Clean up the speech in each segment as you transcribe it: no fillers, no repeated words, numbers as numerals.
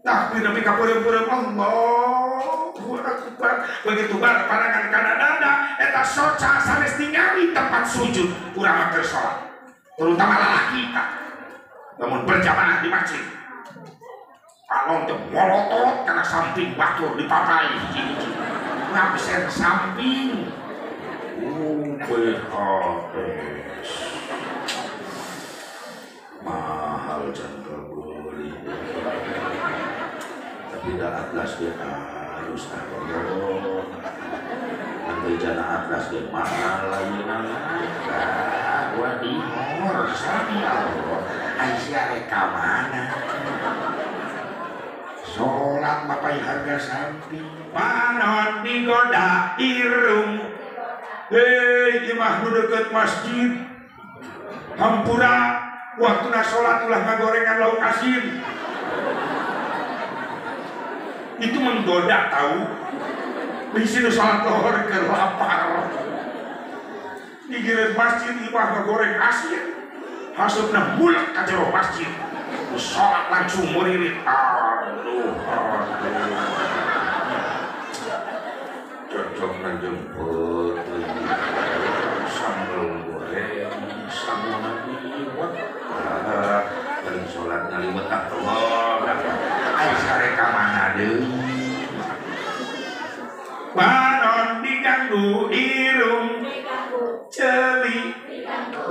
Takbir nepi ka peureum-peureum Allahu Akbar. Begitu bar pandangan kana dada eta soca sanes ningali tempat sujud urang mah keur salat. Terutama lalaki tah. Lamun berjamaah di masjid. Panon teh molotot kana samping batur dipapai hiji-hiji. Ngabsen samping. PHS. Mahal can beli. Tapi dah atlas dia harus Allah. Nanti jana atlas dia mahal lagi nana. Gua dihor sami Allah. Aisyah reka mana? Sholat mapai harga samping. Panon digoda irung. Hei, imah nu deket masjid. Hampura waktuna sholat ulah ngagorengan lauk asin. Itu menggoda tahu. Bisi nu sholat lohor keur lapar. Digireun masjid imah ngagoreng asin. Hasupna mulek ka jero masjid. Sholat langsung muririt. Aduh, aduh. Cocok jemput sambal goreng sambal liwet paling sholat ngaliwet Allah aisyah reka mana deui panon diganggu irung ceuli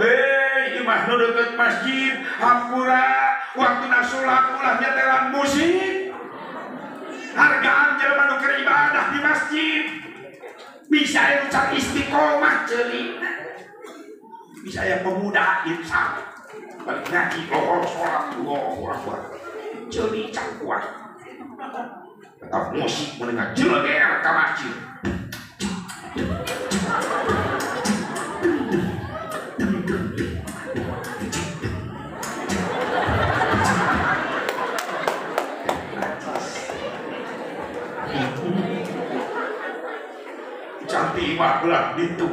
hei imah nu deukeut masjid hampura waktuna sholat ulah nyetelan musik hargaan jelema nu keur ibadah di masjid bisa yang ucap istiqomah celina bisa yang pemuda insaf balik ngaji lohor sholat Allahu Akbar celi cangkuat tetap musik mendengar jeleger ke masjid cantik mah belah ditu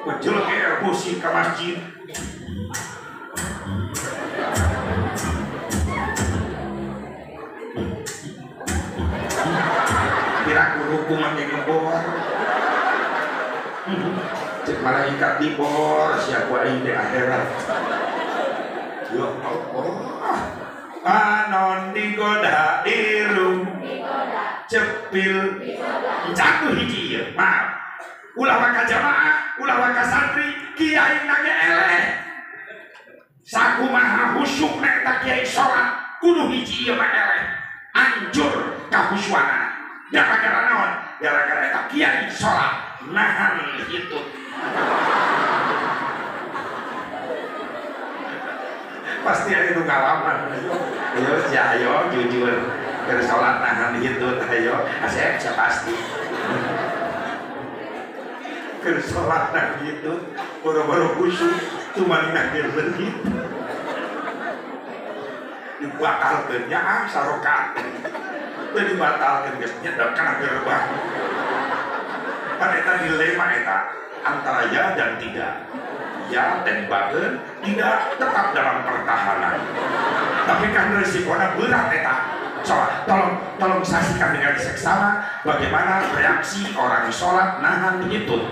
menjeleger musik ke masjid kira hukuman yang ngebor cek malaikat dibor siapa aing di akhirat ya Allah panon digoda irung cepil jatuh hiji ieu maaf ulah waka jamaah ulah waka santri kiai nage eleh sakumaha khusyuk na eta kiai salat kudu hiji ieu mah eleh anjur kahusyuanana gara-gara naon gara-gara eta kiai salat nahan hitut pasti aya nu ngalaman ayo sia ayo jujur keur salat nahan hitut ayo asep sia pasti keur salat nahan hitut boro-boro khusyuk cuma nahan leungit dibatalkeun nya ah sarokat teu dibatalkeun geus nyedek kana gerbang kan eta dilema eta antara ya dan tidak ya tembakeun tidak tetap dalam pertahanan tapi kan resikonya berat eta. Sholat, tolong saksikan dengan seksama bagaimana reaksi orang sholat nahan hitut.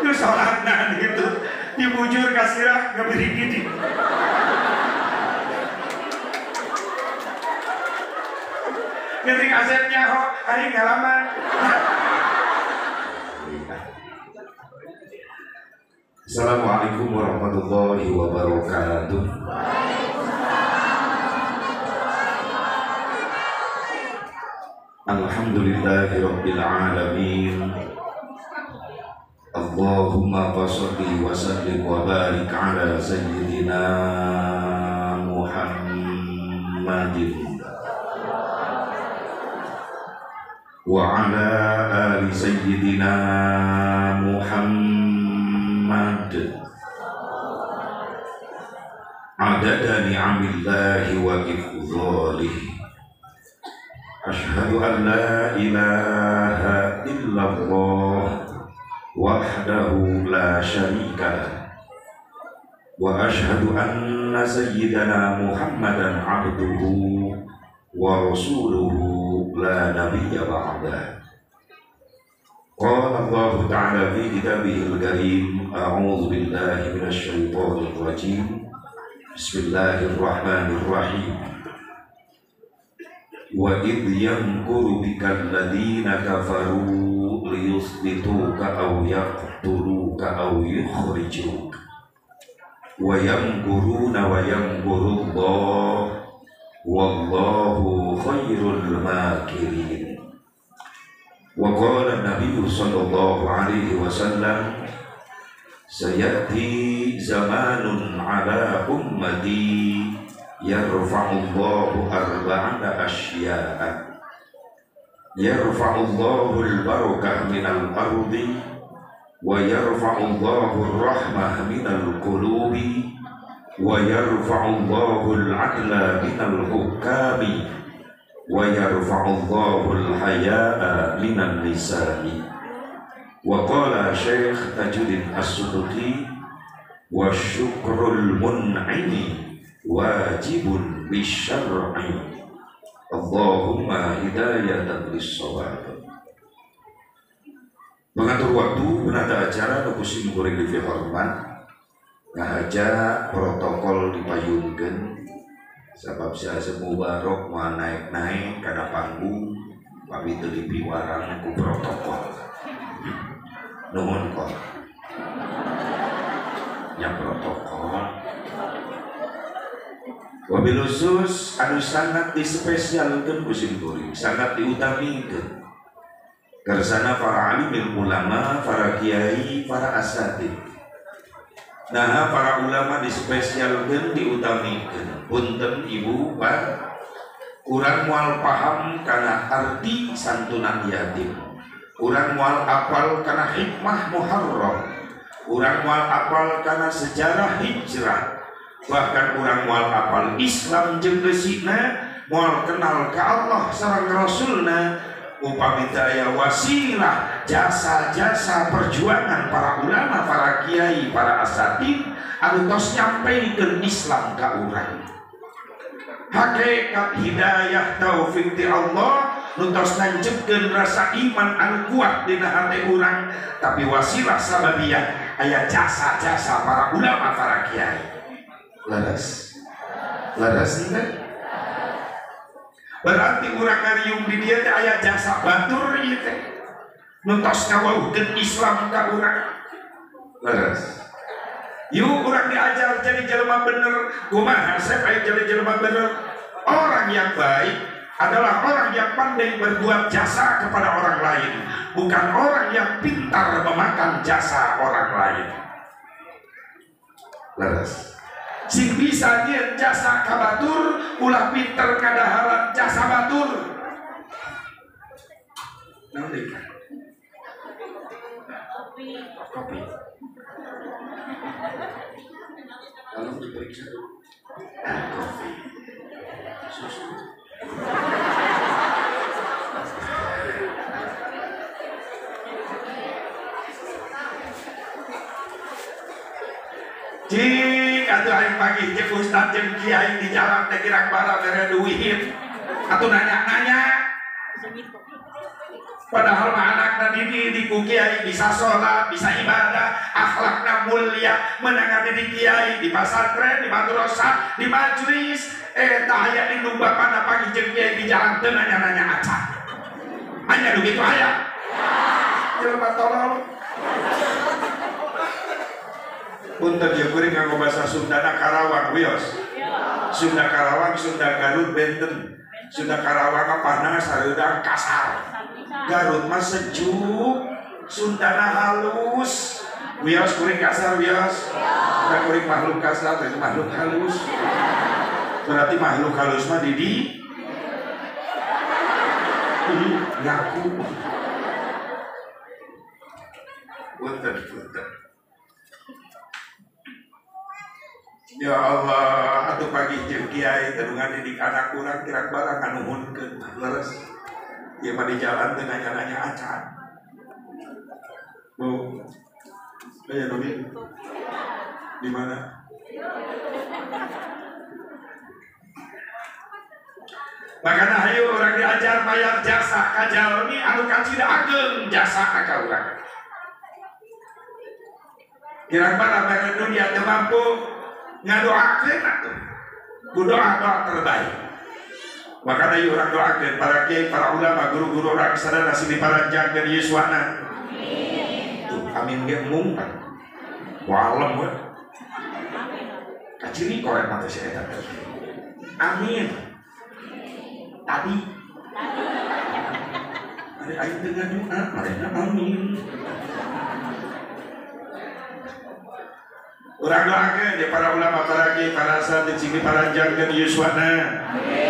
Itu sholat nahan hitut, dibujur kasirah nggak beri gini. Ketik asepnya kok, hari ngalaman. Assalamualaikum warahmatullahi wabarakatuh. Alhamdulillahirabbil alamin. Allahumma shalli wa sallim wa barik ala sayyidina Muhammadin wa ala ali sayyidina Muhammad adada ni'amillahi wa ifdhalih. Asyhadu Ashhadu an la ilaha illallah wahdahu la syarika lah wa ashhadu anna sayyidana Muhammadan abduhu wa rasuluhu la nabiyya ba'dah. Qala Allah ta'ala fi kitabihil karim, a'udzu billahi minasy syaithanir rajim. Bismillahirrahmanirrahim. Wa idh yamkuru bikal ladzina kafaru liyuthbituka aw yaqtuluka aw yukhrijuka wa yamkuruna wa yamkurullah wallahu khairul makirin. Wa qala an-nabiy sallallahu alaihi wasallam, sayati zamanun ala ummati yarfa'ullahu arba'ata asya'a. Yarfa'ullahu al-barakah minal ardi wa yarfa'ullahu ar-rahmah minal qulubi wa yarfa'ullahu al-'adla minal hukami wa yarfa'ullahu al-haya'a minan nisa'i. Wa qala Syekh Tajuddin As-Subki, wa syukrul mun'imi wajibun bisyar'i. Allahumma hidayatan lis-shawab. Mengatur waktu menata acara nu kusim kuring dihormat ngahaja protokol dipayungkeun sabab si Asep Mubarok moal naik-naik kana panggung pami teu dipiwarang ku protokol. Nuhun kok nya protokol. Wabil khusus anu sangat dispesialkeun ku sim kuring, sangat diutamikeun. Kersana para alimil ulama, para kiai, para asatid. Nah, para ulama dispesialkeun, diutamikeun. Punten ibu pak, urang moal paham kana arti santunan yatim. Urang moal apal kana hikmah Muharram. Urang moal apal kana sejarah hijrah. Bahkan urang moal apal Islam jeung geusina, moal kenal ka Allah sareng Rasulna. Upami teu aya wasilah jasa-jasa perjuangan para ulama, para kiai, para asatid anu tos nyampeikeun Islam ka urang. Hakikat hidayah taufik ti Allah nu tos nancepkeun rasa iman anu kuat dina hate urang, tapi wasilah sababiyah aya jasa-jasa para ulama, para kiai. Leres. Leres henteu? Berarti urang ngariung di dieu teh aya jasa batur ieu teh nu tos ngawauhkeun Islam ka urang. Leres. Yuk urang diajar jadi jelema bener. Kumaha sep aya jadi jelema bener? Orang yang baik adalah orang yang pandai berbuat jasa kepada orang lain, bukan orang yang pintar memakan jasa orang lain. Leres. Sing bisa nyieun jasa ka batur, ulah pinter kadaharan jasa batur. Naon deui? Kopi. Kopi. Tolong diperiksa. Kopi. Susu. Cik, atuh aing pagi jeung ustad jeung kiai di jalan teh kirang bara bere duit. Atuh nanya-nanya. Padahal mah anakna dididik ku kiai bisa sholat, bisa ibadah, akhlakna mulia, menang didik kiai di pasantren, di madrasah, di majelis. Eta aya indung bapana pagi jeung kiai di jalan teu nanya-nanya acan. Aya nu kitu aya. Jelema tolol. Punten ieu kuring nganggo bahasa Sundana Karawang wios. Sunda Karawang, Sunda Garut benten. Sunda Karawang mah panas sareudang kasar. Garut mah sejuk, Sundana halus. Wios kuring kasar wios. Da kuring makhluk kasar, itu makhluk halus. Berarti makhluk halus mah didi ngaku. Punten, punten. Ya Allah, atuh pagi jeung kiai tedungan didik anak urang kirang barang nganuhunkeun leres. Ieu mah di jalan teh nanya-nanya acan. Bu, aya nu di mana? Makana hayu urang diajar bayar jasa ka jalmi anu kacida ageng jasa ka urang. Kirang mana mere dunia teu mampu ngadoakeun atuh. Ku doa-doa terbaik. Makana ieu urang doakeun para kiai, para ulama, guru-guru urang sadaya sing diparanjangkeun yuswana. Amin. Tuh amin ge mung kan. Walem we. Kaciri korek mata si eta. Amin. Tadi ada aing teu ngadoa, marehna amin. Urang doakeun ya para ulama, para kiai, para asatidz sing diparanjangkeun yuswana.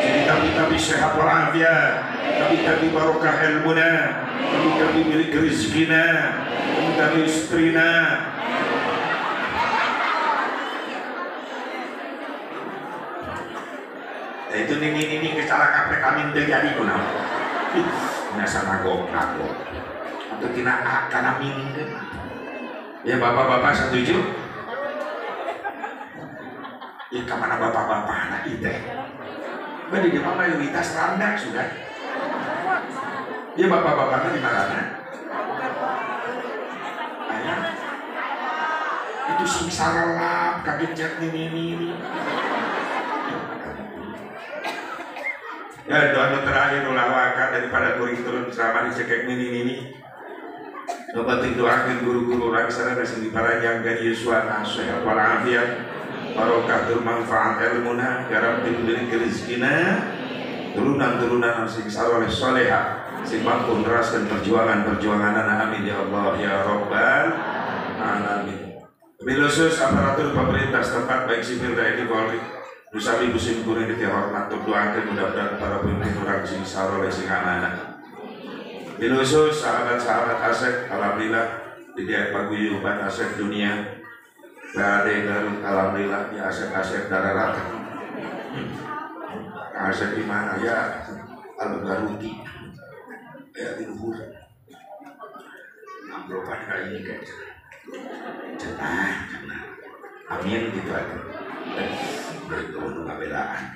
Sing tabi-tabi sehat walafiat, tabi-tabi barokah ilmuna, tabi-tabi milik rezekina, tabi-tabi istrina. Nah, itu nini-nini kecara kaprek amin teu jadi kunaon. Nya sama gok. Atau tina A kana min teh. Ya bapak-bapak setuju? Ya kemana bapak-bapak anak itu? Di depan mayoritas randa sudah. Ya bapak-bapaknya di mana? Ayah, itu sing sarelap kaget cek nini-nini. Ya doa terakhir ulah waka daripada kuring turun ceramah dicekek nini-nini. Bapak doakeun guru-guru urang sadaya sing diparanjangkeun yuswana sehat walafiat. Barokah bermanfaat ilmuna, ya Rabbi beri rezekina, turunan-turunan sing saleh soleha, sing mampu neraskeun perjuangan-perjuanganana, amin ya Allah ya Rabbal alamin. Lebih khusus aparatur pemerintah setempat baik sipil TNI Polri, nusami musim kuring dihormat doakeun mudah-mudahan para pemimpin urang sing saleh sing amanah. Lebih khusus sahabat-sahabat Asep, alhamdulillah di dia paguyuban Asep dunia. Bade Garut alhamdulillah ya asep-asep darah rata. Asep di mana ya? Alun Garuti. Ya di luhur. Amropan kayak ini kayak cenah, cenah. Amin gitu aja. Berikut ngabelaan.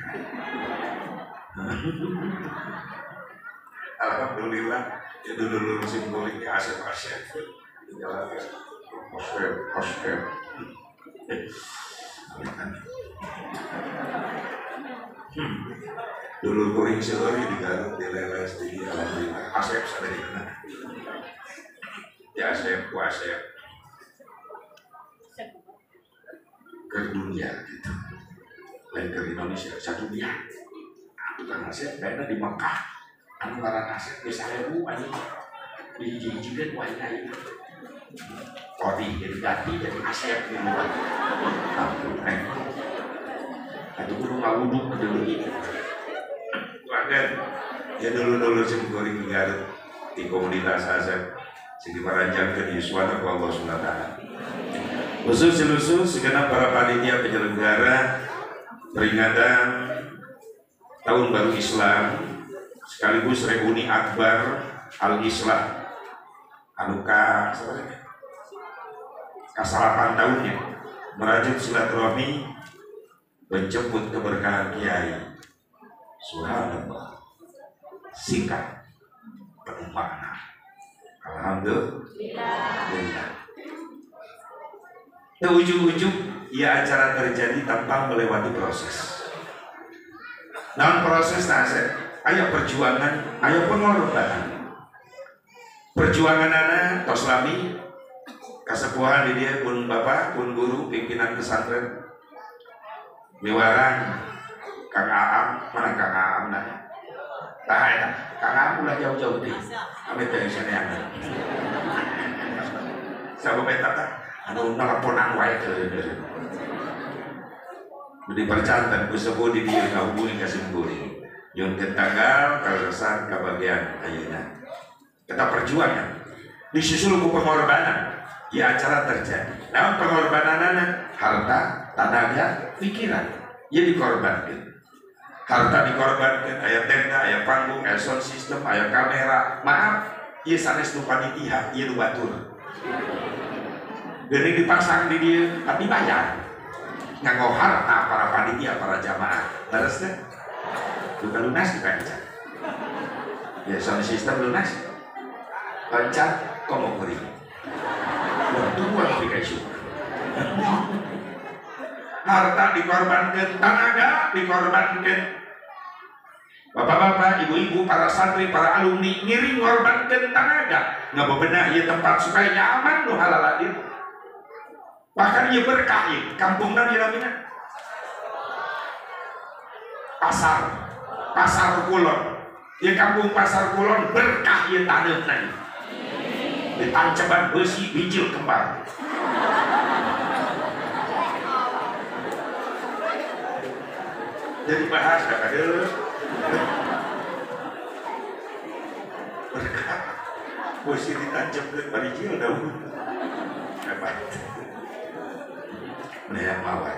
Alhamdulillah ya dulu musim guling ya asep-asep. Di jalan ya. Asep, asep. Dulu kuring seueur di Garut di Leles di alhamdulillah asep sampai di mana ya asep ku asep ke dunia gitu lain ke Indonesia satu dunia tukang asep kayaknya di Mekah anu ngaran asep geus 1000 anjing dihiji-hijikeun ku aing aing Kodi jadi ganti jadi asep gitu. Atau kudu ngawudu ke dulu ini. Bahkan ya dulu-dulu sing goreng Garut di komunitas asep sing diparanjangkeun yuswana ku Allah Subhanahu wa taala. Khusus segenap para panitia penyelenggara peringatan Tahun Baru Islam sekaligus reuni akbar Al-Islah anu ka kasalapan tahunnya merajut silaturahmi menjemput keberkahan kiai. Subhanallah, singkat penuh makna. Alhamdulillah. Ujung-ujung ya acara terjadi tanpa melewati proses. Namun proses nasib, ayo perjuangan, ayo pengorbanan. Perjuangan anak tos lami kasepuhan di dia pun bapak, pun guru, pimpinan pesantren miwarang Kang Aam, mana Kang Aam nah tah eta Kang Aam ulah jauh-jauh deh ame teh saneangan sabab eta tah anu neleponan wae teh di percanten ku sepuh di dieu ngahubungi ka simkuring nyunkeun tanggal kaleresan kabagian ayeuna kata perjuangan disusul ku pengorbanan ya acara terjadi. Namun pengorbanan harta, tenaga, pikiran ya dikorbankan. Harta dikorbankan, aya tenda, aya panggung, aya sound system, aya kamera. Maaf, ieu sanes nu panitia, ieu nu batur. Geuning dipasang di dieu, kan dibayar. Nganggo harta para panitia, para jamaah. Leres teh? Duka lunas dipancat. Ya sound system lunas. Pancat komo kuring. Tunggu anu dikaisu. Harta dikorbankan, tenaga dikorbankan. Bapak-bapak, ibu-ibu, para santri, para alumni ngiring ngorbankan tenaga ngabebenah ieu tempat supaya nyaman nu halaladin. Bahkan ieu berkah ieu kampungna ieu namina Pasar, Pasar Kulon. Ieu kampung Pasar Kulon berkah ieu taneuhna ieu. Ditanceban besi bijil kembar. Jadi bahas kata berkah besi ditancapkan barijil dahulu hebat. Nah yang mawar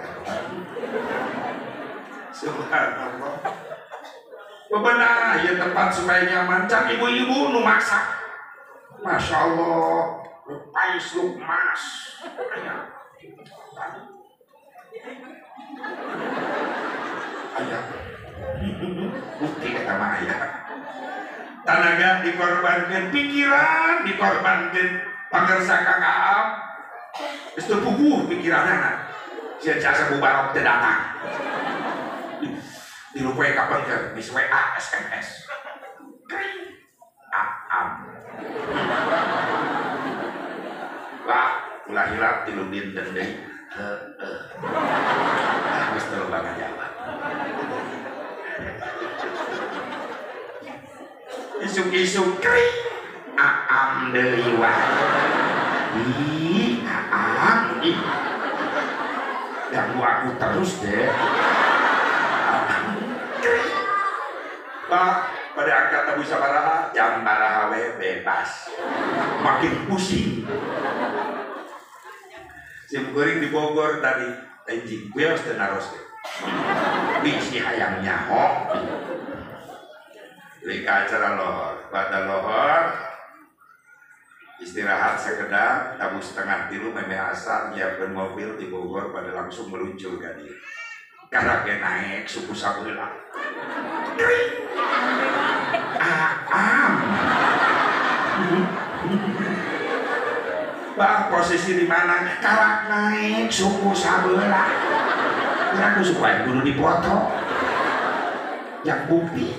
subhanallah. Bebenah ya tempat supaya nyaman. Cak ibu-ibu nu masak, masya Allah, lu pais lu mas, ayah, ayah, bukti kata mah ayah. Tenaga dikorbankan, pikiran dikorbankan, pangersa Kang Aam, geus teu puguh pikiranana. Sia jasa bubarok teu datang. Dilupae kapan keur geus WA SMS. Kring. Aam. Wah, ulah hilap tilu dinten deui. Heeh. Ah, geus teu loba ngajawab. Isuk-isuk kring. Aam deui wae. Ih, aam ih. Ganggu aku terus deh. Pak, pada angkat tabu sabaraha, jam baraha we bebas. Makin pusing. Sim kuring di Bogor tadi, enjing wios teu naros ge. Bisi hayang nyaho. Deui ka acara lohor, pada lohor istirahat sekedar, tabu 2:30 memeh asar nyiapkeun mobil di Bogor pada langsung meluncur ka dieu. Karena naik suku sabeula. Aam. Bah, posisi di mana? Karak naik suku sabeula. Aku supaya kudu dipoto. Yang bukti.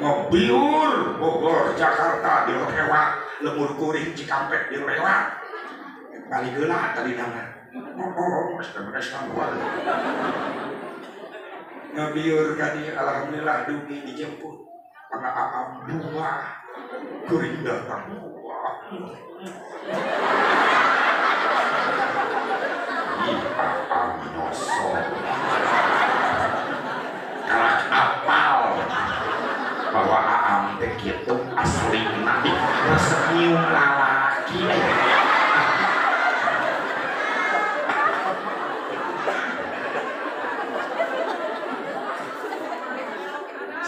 Ngobiur Bogor, Jakarta dilewat, lemur kuring Cikampek dilewat. Balik heula tadi nama. Oh, SMS luar. Ngabiur kadi alhamdulillah dugi dijemput. Maka aam bunga kuring datang. Wah. Ih, aam nyosor. Karak apal bahwa aam teh kitu aslina resep nyium lalaki.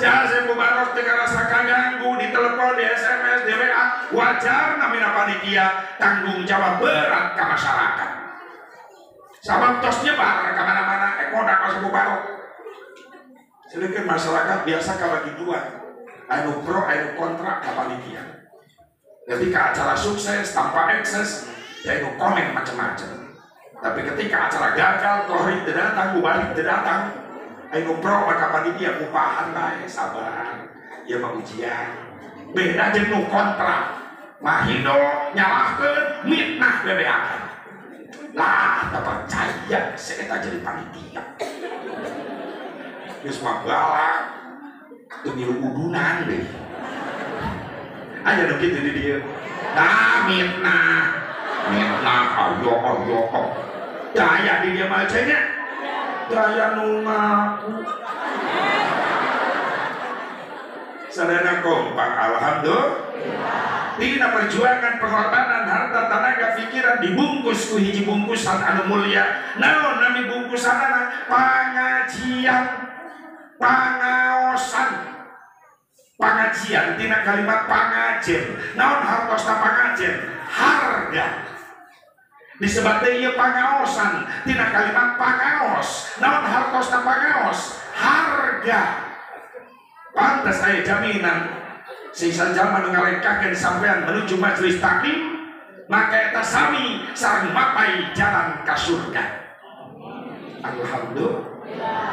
Saya Mubarok teu karasa kaganggu di telepon, di SMS, di WA, wajar namina panitia tanggung jawab berat ke masyarakat. Sabab tos nyebar ka mana-mana ekoda ka Mubarok. Sedangkan masyarakat biasa kabagi dua, anu pro, anu kontra ka panitia. Ketika acara sukses tanpa ekses, ya anu komen macam-macam. Tapi ketika acara gagal, kohri teu datang, mubalik teu datang, ayo pro maka panitia upahan bae sabar. Ya mah ujian. Beda jeung nu kontra. Mahido nyalahkeun mitnah bebeakan. Lah teu percaya saeta jadi panitia. Geus mah galak teu ngilu udunan deui. Aya nu kitu di dieu. Nah mitnah. Mitnah ayo ayo. Daya di dieu mah nya. Daya nu ngaku. Sadayana kompak alhamdulillah. Dina perjuangan pengorbanan harta tenaga pikiran dibungkus ku hiji bungkusan anu mulia. Naon nami bungkusanana? Pangajian. Pangaosan pengajian tina kalimat pangajen. Naon hartosna pangajen? Harga. Disebat deui ieu pangaosan tina kalimat pangaos. Naon hartosna pangaos? Harga. Pantes aya jaminan sisa jalma nu ngalengkahkeun sampean menuju majelis taklim maka eta sami sareng mapai jalan ka surga. Alhamdulillah.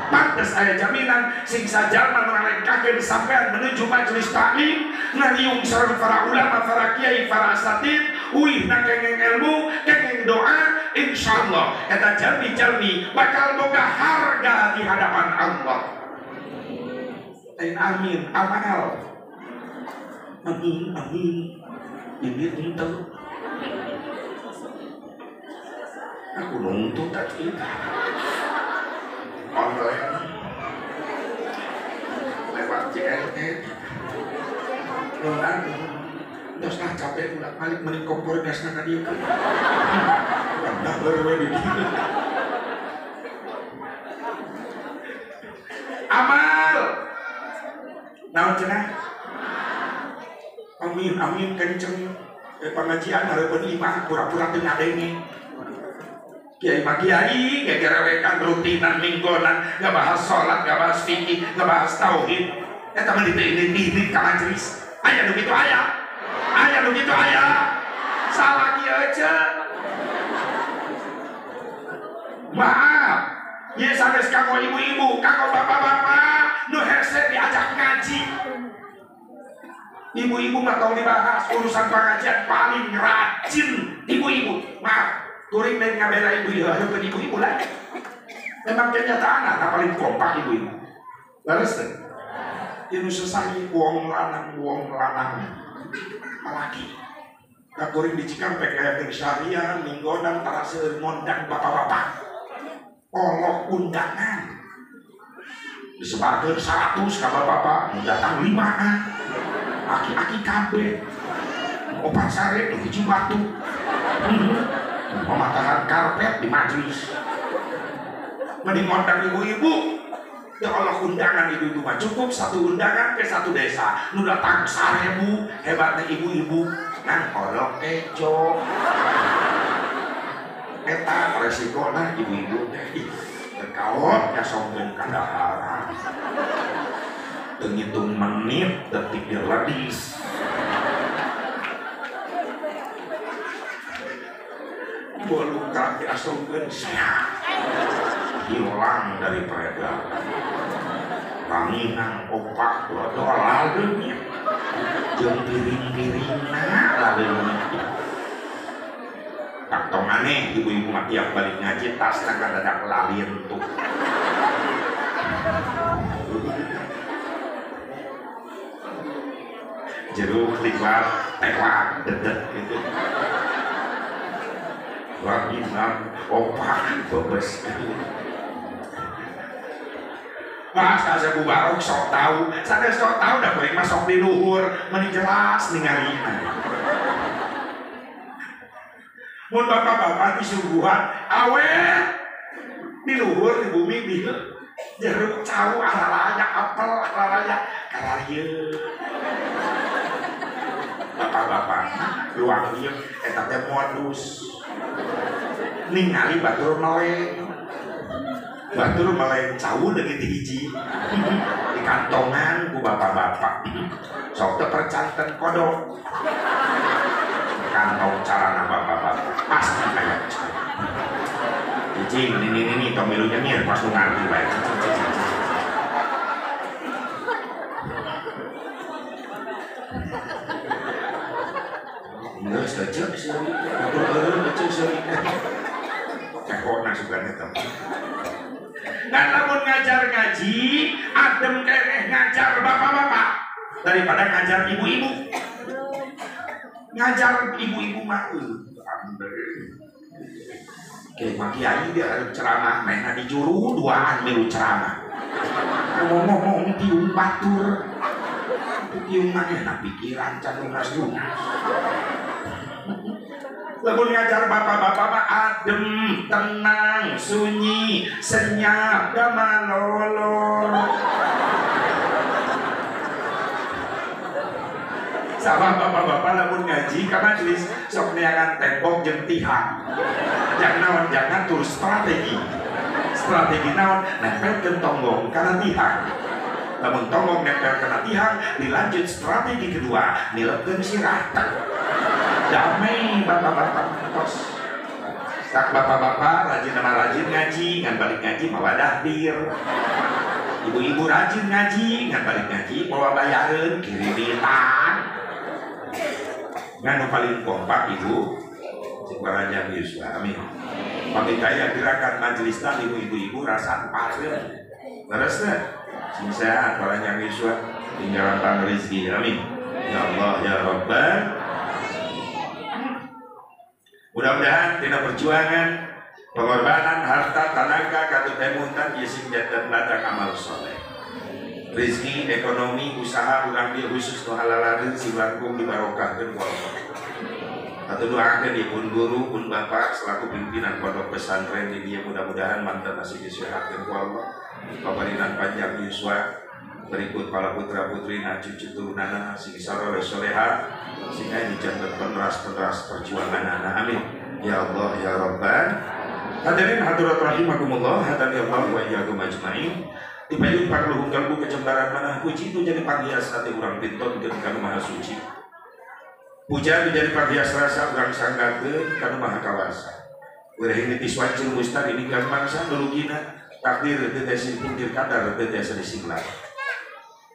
Pantes aya jaminan sing sajalma nu ngalengkahkeun sampean menuju majelis taklim ngariung sareng para ulama, para kiai, para asatid, uihna kengeng ilmu, kengeng doa, insyaallah eta jalmi-jalmi bakal boga harga di hadapan Allah. Amin, amal. Amin, amin. Ini henteu. Aku nungtu tak cerita. Online lewat JNE. Nona, terus lah capek ulah balik mending kompor gasna ka dieu. Dah baru di dieu. Amal. Naon cenah? Amin, amin kenceng. Pengajian hareupeun imah pura-pura teu ngadenge. Kiai mah kiai gegerewekan rutinan minggonan, ngabahas salat, ngabahas fikih, ngabahas tauhid. Eta mah diteuing-teuing ka majelis. Aya nu kitu aya. Aya nu kitu aya. Salah kieu aja. Maaf, ieu sanes kanggo ibu-ibu, kanggo bapak-bapak nu hese diajak ngaji. Ibu-ibu mah tong dibahas urusan pengajian paling rajin ibu-ibu. Maaf, kuring lain ngabela ibu-ibu, hareupeun ibu-ibu lah. Memang kenyataan nah paling kompak ibu-ibu. Leres teh. Inu sesani wong lanang apalagi. Da kuring di Cikampek aya syariah minggonan tara seueur ngondang bapak-bapak. Olok undangan. Disebarkeun 100 ka bapak-bapak, nu datang 5-an. Aki-aki kabeh. Opat sare nu hiji batu. Pematahan karpet di majelis. Mending ngondang ibu-ibu. Ya Allah, undangan ibu-ibu mah cukup satu undangan ke satu desa. Nu datang 1000, hebatnya ibu-ibu ngan olok kejo. Eta resikona ibu-ibu teh. Ih, teu nyasongkeun ka daharan. Teu ngitung menit, detik diledis. Boluka diasongkeun sehat. Hilang dari peredaran. Ranginang opak dodol laleunya. Jeung piring-piringna laleunya. Tong aneh ibu-ibu mah tiap balik ngaji tasna kadadak lalin tuh. Jeruk liwat tewak dedet gitu. Ranginang opak bebes. Bahasa saya bubarok sok tahu, sanes sok tahu dah kuring mah sok di luhur, meni jelas ningalina. Mun bapak-bapak disuguhan awet di luhur di bumi di jeruk cau araraya apel araraya kararieu. Bapak-bapak luang ieu eta teh modus ningali batur meleng. Batur meleng cau deui ti hiji di kantongan ku bapak-bapak. Sok teu percanten kodok. Kantong carana bapak-bapak pasti aya cau. Cicing nini-nini tong milu nyengir pas nu ngarti bae. Geus eceu seuri teh, batur eureun eceu seuri teh. Cekona sugan eta. Ngan lamun ngajar ngaji, adem keneh ngajar bapak-bapak daripada ngajar ibu-ibu. Ngajar ibu-ibu mah kiai mah kiai dia harus ceramah, mainna di juru duaan milu ceramah. Ngomong-ngomong tiung batur. Tiung manehna pikiran can lunas-lunas. Lamun ngajar bapak-bapak mah adem, tenang, sunyi, senyap, gamalolor. Sama bapak-bapak lamun ngaji ka majelis sok neangan tembok jeung tihang. Jangan naon, jangan terus strategi. Strategi naon, nempelkeun tonggong kana tihang. Lamun tonggong nempel kana tihang, dilanjut strategi kedua, nilepkeun sirah. Damai bapak-bapak tos. Tak bapak-bapak rajin sama rajin ngaji, ngan balik ngaji mawa dahdir. Ibu-ibu rajin ngaji, ngan balik ngaji mawa bayareun kirimitan. Ngan nu paling kompak ibu cek baranjang yuswa, amin. Pamit aya gerakan majelis taklim ibu-ibu rasaan pareum. Leres teh? Sing sehat baranjang yuswa, tinggalan pangrizki, amin. Ya Allah ya Rabbal. Mudah-mudahan tina perjuangan, pengorbanan, harta, tenaga, katut emutan, ieu sing janten ladang amal soleh. Rezeki, ekonomi, usaha urang dieu khusus nu halalareun sing langkung dibarokahkeun ku Allah. Atuh doakeun ieu pun guru, pun bapak selaku pimpinan pondok pesantren di dieu mudah-mudahan mantan masih disehatkeun ku Allah. Pabarinan panjang yuswa berikut para putra putrina cucu turunana sing saroleh soleha sing aya dijanten peneras-peneras perjuangan anak, amin. Ya Allah ya Rabban. Hadirin hadirat rahimakumullah, hadani Allah wa iyyakum ajmain. Dipayun pangluhung kalbu kecembaran manah puji itu jadi panghias hati urang pintonkeun ka nu Maha Suci. Puja itu jadi panghias rasa urang sanggakeun ka nu Maha Kawasa. Wirahing nitis wancil mustari ninggal mangsa nulugina takdir teu tiasa dipungkir kadar teu tiasa disinglar.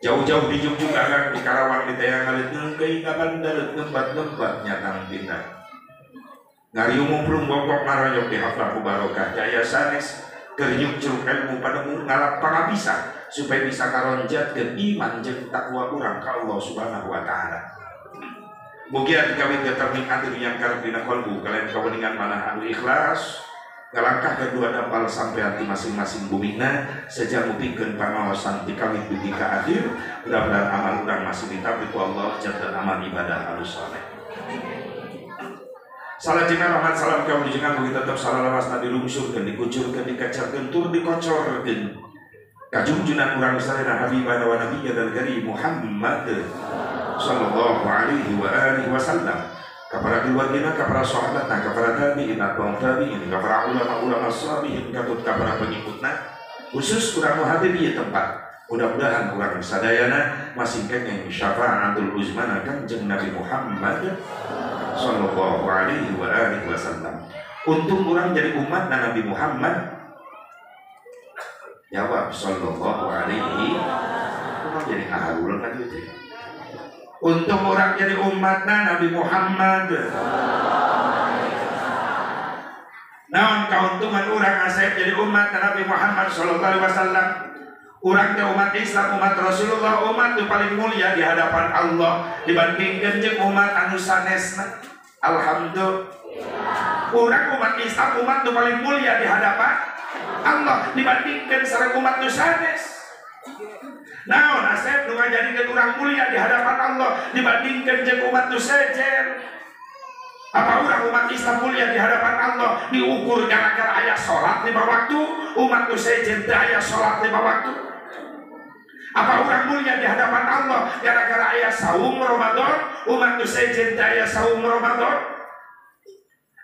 Jauh-jauh dijungjung agang di Karawang di tayang alit nengkei kaban dalet ngembat-ngembat nyatang pindah. Ngariung ngumplung bongkok maronyok di haflah barokah jaya sanes kerenyuk curug ilmu panemu ngalap pangabisa supaya bisa karonjat ke iman jeung takwa urang ka Allah Subhanahu wa taala. Mugia dikawin keternikmati dunya karep dina kalbu kalian kaweningan manah anu ikhlas ngalangkah kedua dampal sampai hati masing-masing bumina sejak mupikeun pangaosan ti kawit dugi ka akhir mudah-mudahan amal urang masih ditapik ku Allah janten amal ibadah alus saleh. Salajengna rahmat salam ka wujudan mugi tetep salalawas dilungsurkeun dikucurkeun dikacarkeun tur dikocorkeun kajungjunan urang sadayana habibana wa nabiyya dan karim Muhammad sallallahu alaihi wa alihi wasallam kepada keluargina, kepada sahabatna, kepada tabi'in, atba'ut tabi'in, kepada ulama-ulama sabihin, katut kepada pengikutna, khusus urang nu hadir di tempat. Mudah-mudahan urang sadayana masing kenging syafaatul uzmana Kanjeng Nabi Muhammad sallallahu alaihi wa alihi wasallam. Untung urang jadi umat Nabi Muhammad. Jawab sallallahu alaihi. Urang jadi aharul kan itu. Untung orang jadi umatna Nabi Muhammad. Naon kauntungan orang asep jadi umat Nabi Muhammad sallallahu alaihi wasallam. Urang teh umat Islam, umat Rasulullah, umat nu paling mulia di hadapan Allah dibandingkeun jeung umat anu sanesna. Alhamdulillah. Urang umat Islam, umat nu paling mulia di hadapan Allah dibandingkeun sareng umat nu sanes. Naon asep nu ngajadikeun urang mulia di hadapan Allah dibandingkeun jeung umat nu sejen. Apa urang umat Islam mulia di hadapan Allah diukur gara-gara aya salat 5 waktu, umat nu sejen teu aya salat 5 waktu. Apa urang mulia di hadapan Allah gara-gara aya saum Ramadan, umat nu sejen teu aya saum Ramadan.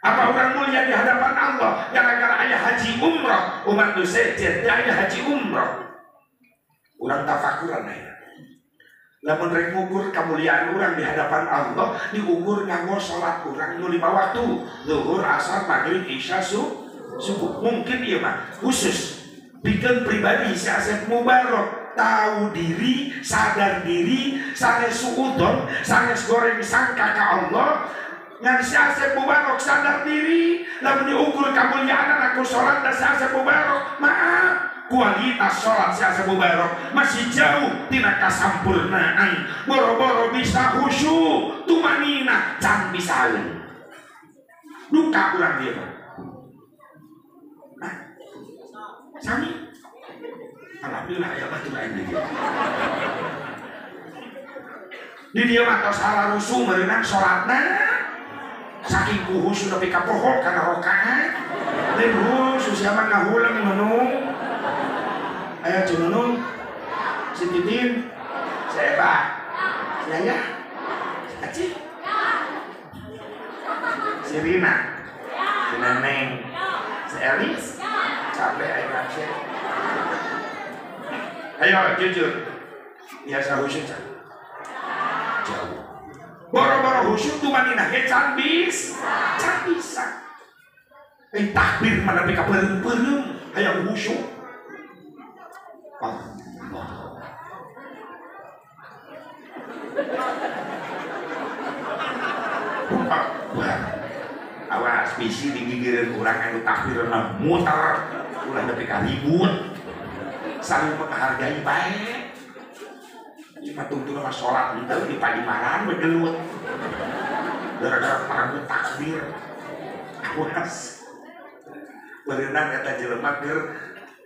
Apa urang mulia di hadapan Allah gara-gara aya haji umroh, umat nu sejen teu aya haji umroh. Urang tafakuran aya. Lamun rek ngukur kemuliaan urang di hadapan Allah diukur nganggo salat urang nu 5 waktu, zuhur, asar, maghrib, isya, subuh. Mungkin ieu mah khusus pikeun pribadi si Asep Mubarok tahu diri, sadar diri, sanes suudon, sanes goreng sangka ka Allah. Ngan si Asep Mubarok sadar diri, lamun diukur kemuliaan aku salat da si Asep Mubarok, maaf kualitas sholat si Asep Mubarok masih jauh tina kasampurnaan. Boro-boro bisa khusyuk, tumanina can bisaeun. Duka urang dia. Nah, sami. Alhamdulillah aya batur aing di dieu. Di dieu mah tos halarusu meureunan salatna. Saking kuhusu nepi ka poho kana rokaat. Lain husu siapa ngahuleng nunung. Aya jeung nunung. Si Titin, si Eba, si Yaya, si Aci, si Rina, si Neneng, si Elis, capek ayo ngabsen. Ayo jujur, biasa khusyuk jauh. Boro-boro khusyuk tumanina ge can bisa. Takbir mana nepi ka peureum-peureum hayang khusyuk. Allah. Akbar. Awas bisi digigireun urang anu takbirna muter ulah nepi ka ribut. Saling menghargai bae. Ieu mah tungtungna mah salat henteu di padimaran we gelut. Gara-gara parangu takbir. Awas. Berenang eta jelema keur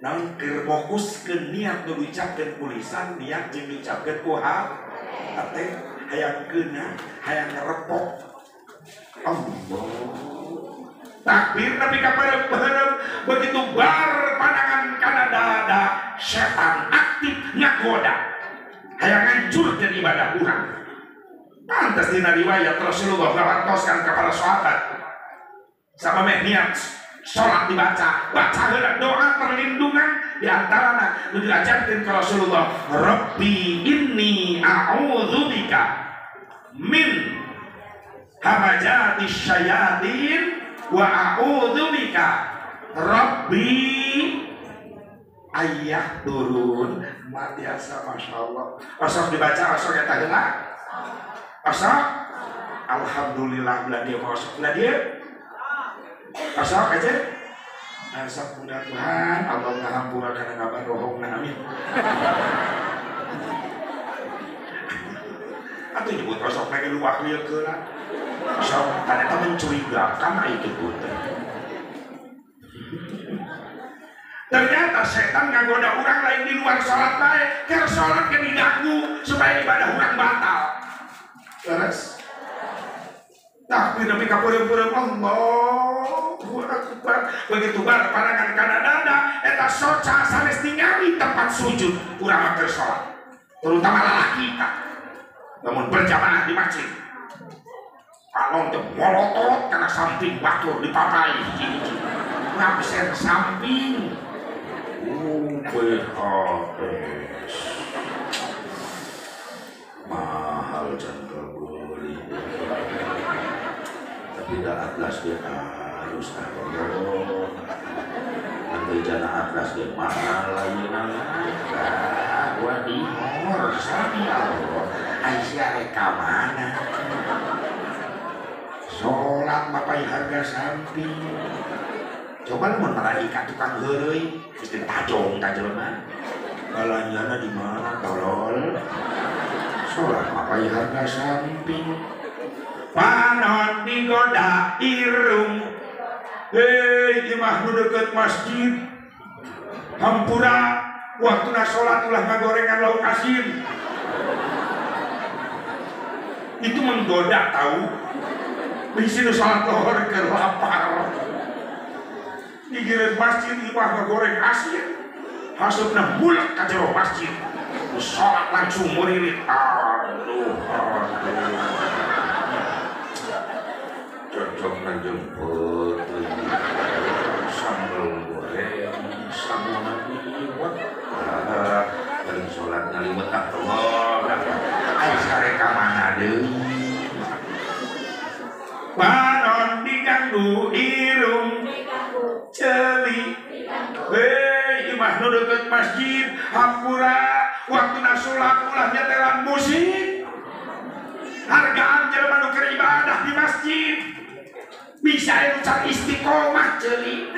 naon keur fokuskeun niat nu diucapkeun ku lisan, niat jeung diucapkeun ku hate, hayang keuna, hayang ngerepok. Allah. Takbir nepi ka peureum-peureum begitu bar pandangan kana dada, setan aktif ngagoda. Hayang ngancurkeun ibadah urang. Pantes dina riwayat Rasulullah ngawartoskan ka para sahabat. Samameh niat salat dibaca, baca heula doa perlindungan di antarana nu diajarkeun ka Rasulullah, Rabbi inni a'udzubika min hamajati syayatin wa a'udzubika Rabbi ayah turun. Mak biasa Masya Allah. Osok dibaca, osok eta heula. Osok alhamdulillah belah dia osok belah dia. Osok aja. Osok mudah-mudahan Allah ngahampura kana ngabarohongna amin. Atuh nyebut osok lagi luak lieu keula. Osok ternyata mencurigakan aya kitu teh. Ternyata setan ngagoda orang lain di luar sholat bae, keur sholat ke diganggu supaya ibadah orang batal. Terus takbir nepi ka peureum-peureum Allahu Akbar. Begitu bar pandangan kana dada eta soca sanes ningali tempat sujud urang mah keur sholat. Terutama lalaki tah. Lamun berjamaah di masjid. Palon teh molotot kana samping batur dipapai hiji-hiji. Ngabsen samping. PHS mahal jangka beli, tapi dah atlas dia harus Allah, nanti jana atlas dia mahal lagi nana, gua dihor sami Allah, Aisyah reka mana, sholat mapai harga samping. Coba lu malaikat tukang heureuy geus ditajong ka jelema. Balanjana di mana tolol? Salat mapai harga samping. Panon digoda irung. Hei, imah nu deukeut masjid. Hampura waktuna salat ulah ngagorengan lauk asin. Itu menggoda tahu. Bisi nu salat lohor keur lapar. Digireun masjid imah ngagoreng asin, hasupna mulek ka jero masjid, salat langsung muririt. Aduh, aduh, cocok jemput, sambal goreng, sambal liwet, paling salat ngaliwet Allah, ai sare ka mana deui? Panon diganggu irung. Celi, hei imah nu deukeut masjid, hampura waktuna salat ulah nyetelan musik. Hargaan jelema nu keur ibadah di masjid. Bisa aya nu can istiqomah ceuli.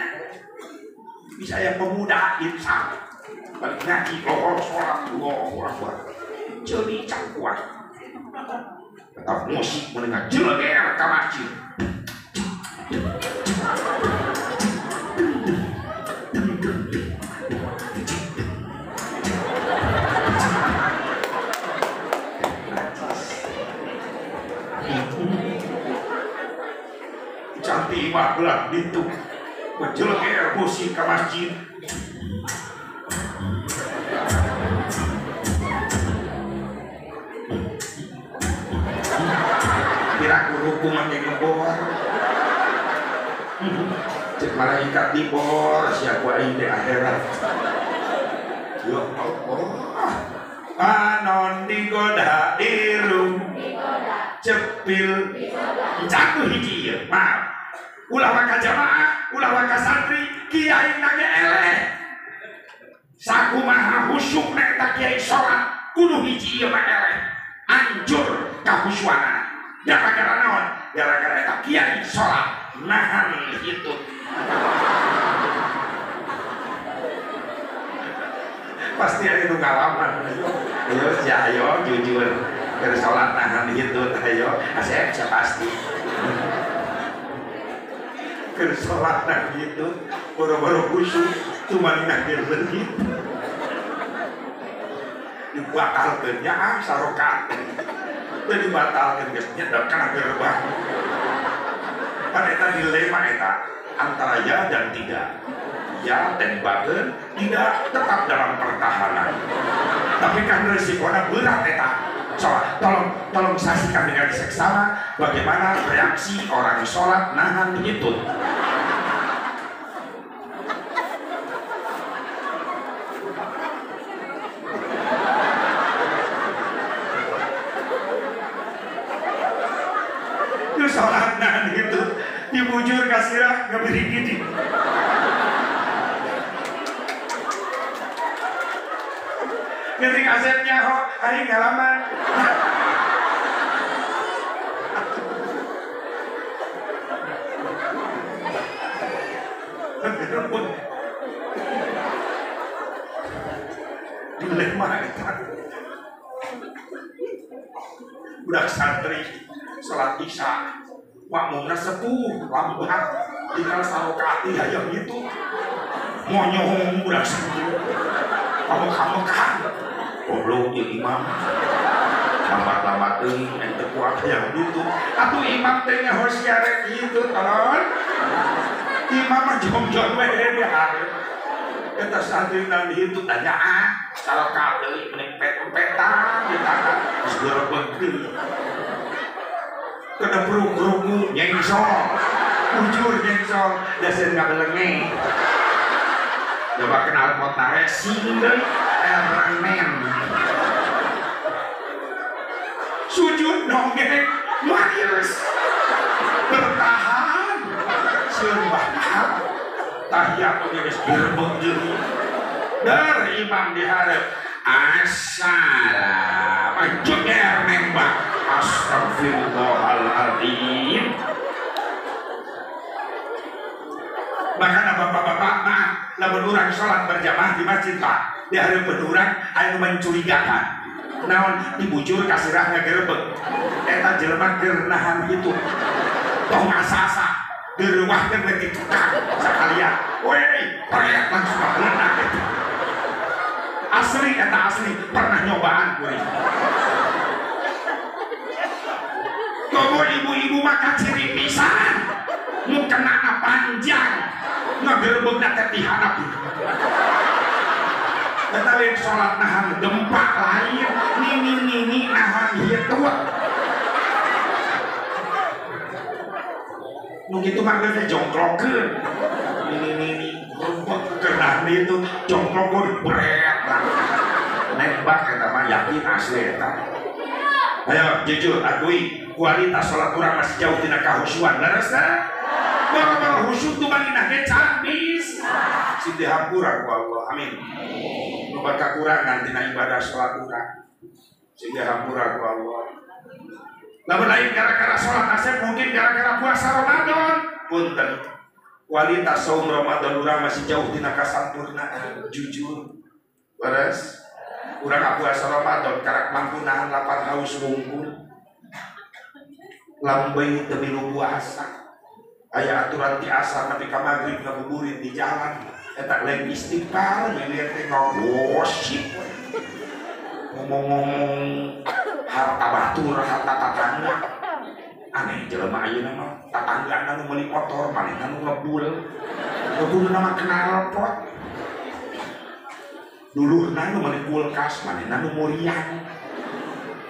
Bisa aya pemuda insaf. Balik ngaji lohor salat Allahu Akbar. Ceuli can kuat. Tetap musik mendengar jeleger ka masjid. Pulang ti imah belah ditu. Menjelek air musik ke masjid. Kira kuruku make ngebor. Cek malaikat dibor sia ku aing di akhirat. Ya Allah. Anon digoda irung cepil cangguh hiji ieu. Maaf. Ulah waka jamaah, ulah waka santri, kiai nage eleh. Sakumaha khusyuk na eta kiai salat, kudu hiji ieu mah eleh. Anjur kahusyuanana. Gara-gara naon? Gara-gara eta kiai salat nahan hitut. Pasti ada nu ngalaman. Ayo sia ayo jujur keur salat nahan hitut ayo asep sia pasti. Keur salat nahan hitut boro-boro khusyuk cuma nahan leungit. Dibatalkeun nya ah sarokat. Teu dibatalkeun geus nyedekah gerbang. Kan eta dilema eta antara ya dan tidak. Ya tembakeun, tidak tetap dalam pertahanan. Tapi kan risikonya berat eta. Sholat, tolong saksikan dengan seksama bagaimana reaksi orang sholat nahan hitut. Itu sholat nahan hitut, dibujur kasirah nggak gini. Ketika asepnya kok hari ngalaman. Dilema eta. Budak santri salat isya, makmumna sepuh, lambat, tinggal sarokati hayang gitu. Monyong budak santri. Kamu-kamukan goblok jeung imam. Lambat-lambat euy ente kuat hayang gitu. Atuh imam teh nya hosiarek gitu tolong. Imam mah jongjon we di hareup. Eta santri nang hitut tanya ah, sarokat deui mending pet-petan di tangan geus gerebeg deui. Kada peruk-perukmu nyengsol. Bujur nyengsol dasar ngabelenge. Coba kenal kota racing deui ernen. Sujud nonggeng marius bertahan sieun bakal tahiyat oge geus gerebeg deui. Dar imam dihareup assalam jeger nembak astagfirullahaladzim. Bahkan bapak-bapak maaf lamun urang salat berjamaah di masjid Pak di hareupeun urang anu mencurigakan naon dibujur kasirah ngagerebeg eta jelema keur nahan hitut tong asa-asa direuwahkeun we ti tukang sakalian weh teriak langsung ngaleunah eta asli eta asli pernah nyobaan kuring. Komo ibu-ibu maka ciri pisan mukenana panjang ngagerebegna teh ti handap. Eta lain salat nahan gempa lain nini-nini nahan hitut. Nu kitu mah geus jongklokeun. Nini-nini rumput keur nahan hitut jongklok bret lah. Nembak eta mah yakin asli eta. Ayo jujur akui kualitas salat urang masih jauh tina kahusyuan leres teh? Boro-boro khusyuk tuh manginah ge can bisa. Sing dihampura ku Allah. Amin. Loba kakurangan tina ibadah salat urang. Sing dihampura ku Allah. Lamun lain gara-gara salat asep mungkin gara-gara puasa Ramadan. Punten. Kualitas saum Ramadan urang masih jauh tina kasampurnaan. Jujur. Leres? Urang puasa Ramadan karak mampu nahan lapar haus wungkul. Lambey teu milu puasa. Aya aturan ti asar nepi ka magrib ngabuburit di jalan eta lain istighfar milieur teh ngagosip ngomong-ngomong harta batur harta tatangga Aneh jelema ayeuna mah tatanggana nu meuli motor manehna nu ngebul. Ngebulna mah knalpot. Duluhna nu meuli kulkas manehna nu muriang.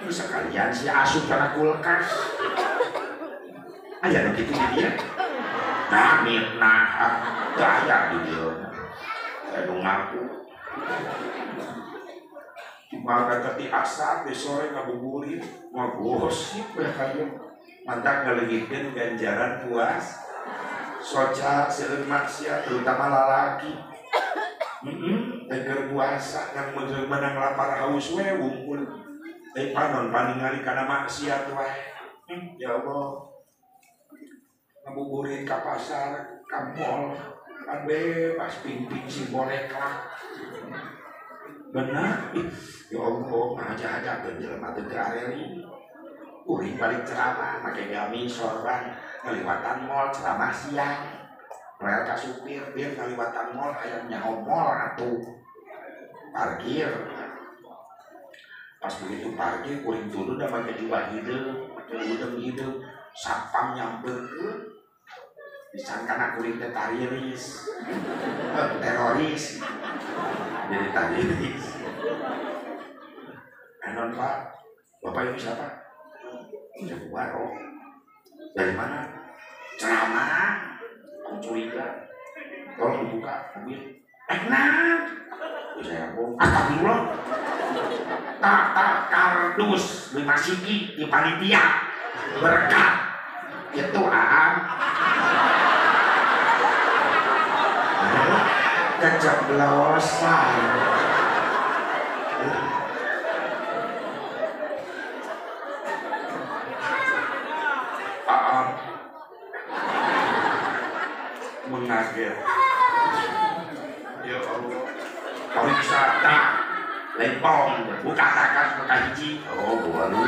Sekalian si asup kana kulkas. Aya nu kitu di dieu. Nah, mitnah teu aya di dieu. Aya nu ngaku. Maka tadi asar di sore ngabuburit, ngagosip we kayu. Mantak ngaleungitkeun ganjaran puas. Soca seueur maksiat terutama lalaki. Heeh, puasa ngan menang lapar haus we wungkul. Tapi panon paningali kana maksiat wae. Ya Allah. Ngabuburit ka pasar, ka mall, kan bebas ping-ping si boleklah. Benar? Ya Allah, ngaja-ajakeun jelema teu areli. Kuring balik ceramah, make gamis sorban, ngaliwatan mall ceramah siang. Rel ka supir, biar ngaliwatan mall hayang nyaho mall atuh. Parkir. Pas begitu parkir, kuring turun dah make jubah hideung, make udeng hideung, satpam nyamperkeun. Disangkana kuring teh tariris. Teroris. Jadi tariris. Anon Pak, Bapak ini siapa? Saya Baro. Dari mana? Ceramah. Aku curiga. Tolong dibuka mobil. Nah. Saya bohong. Astagfirullah. Tak kardus 5 siki di panitia. Berkat. Itu aam. Keceplosan. Aam mengaget. Ya Allah. Pariwisata lempong buka takas buka hiji. Oh, baru.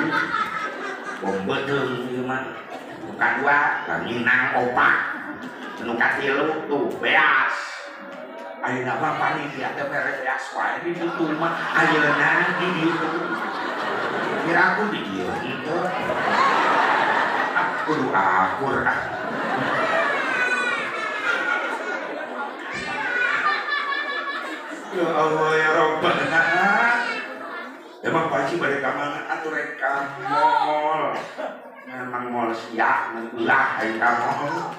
Bom beuteung ieu mah. Buka dua, nginang opat. Nu katilu tuh beas. Ayeuna mah panitia teh mere beas wae di ditu mah ayeuna di ditu. Kira aku di dieu henteu. Ah, kudu akur ah. Ya Allah ya Rabbana. Emang Pak Haji bade ka mana atuh rek ka mall. Memang mall sia ulah aing ka mall.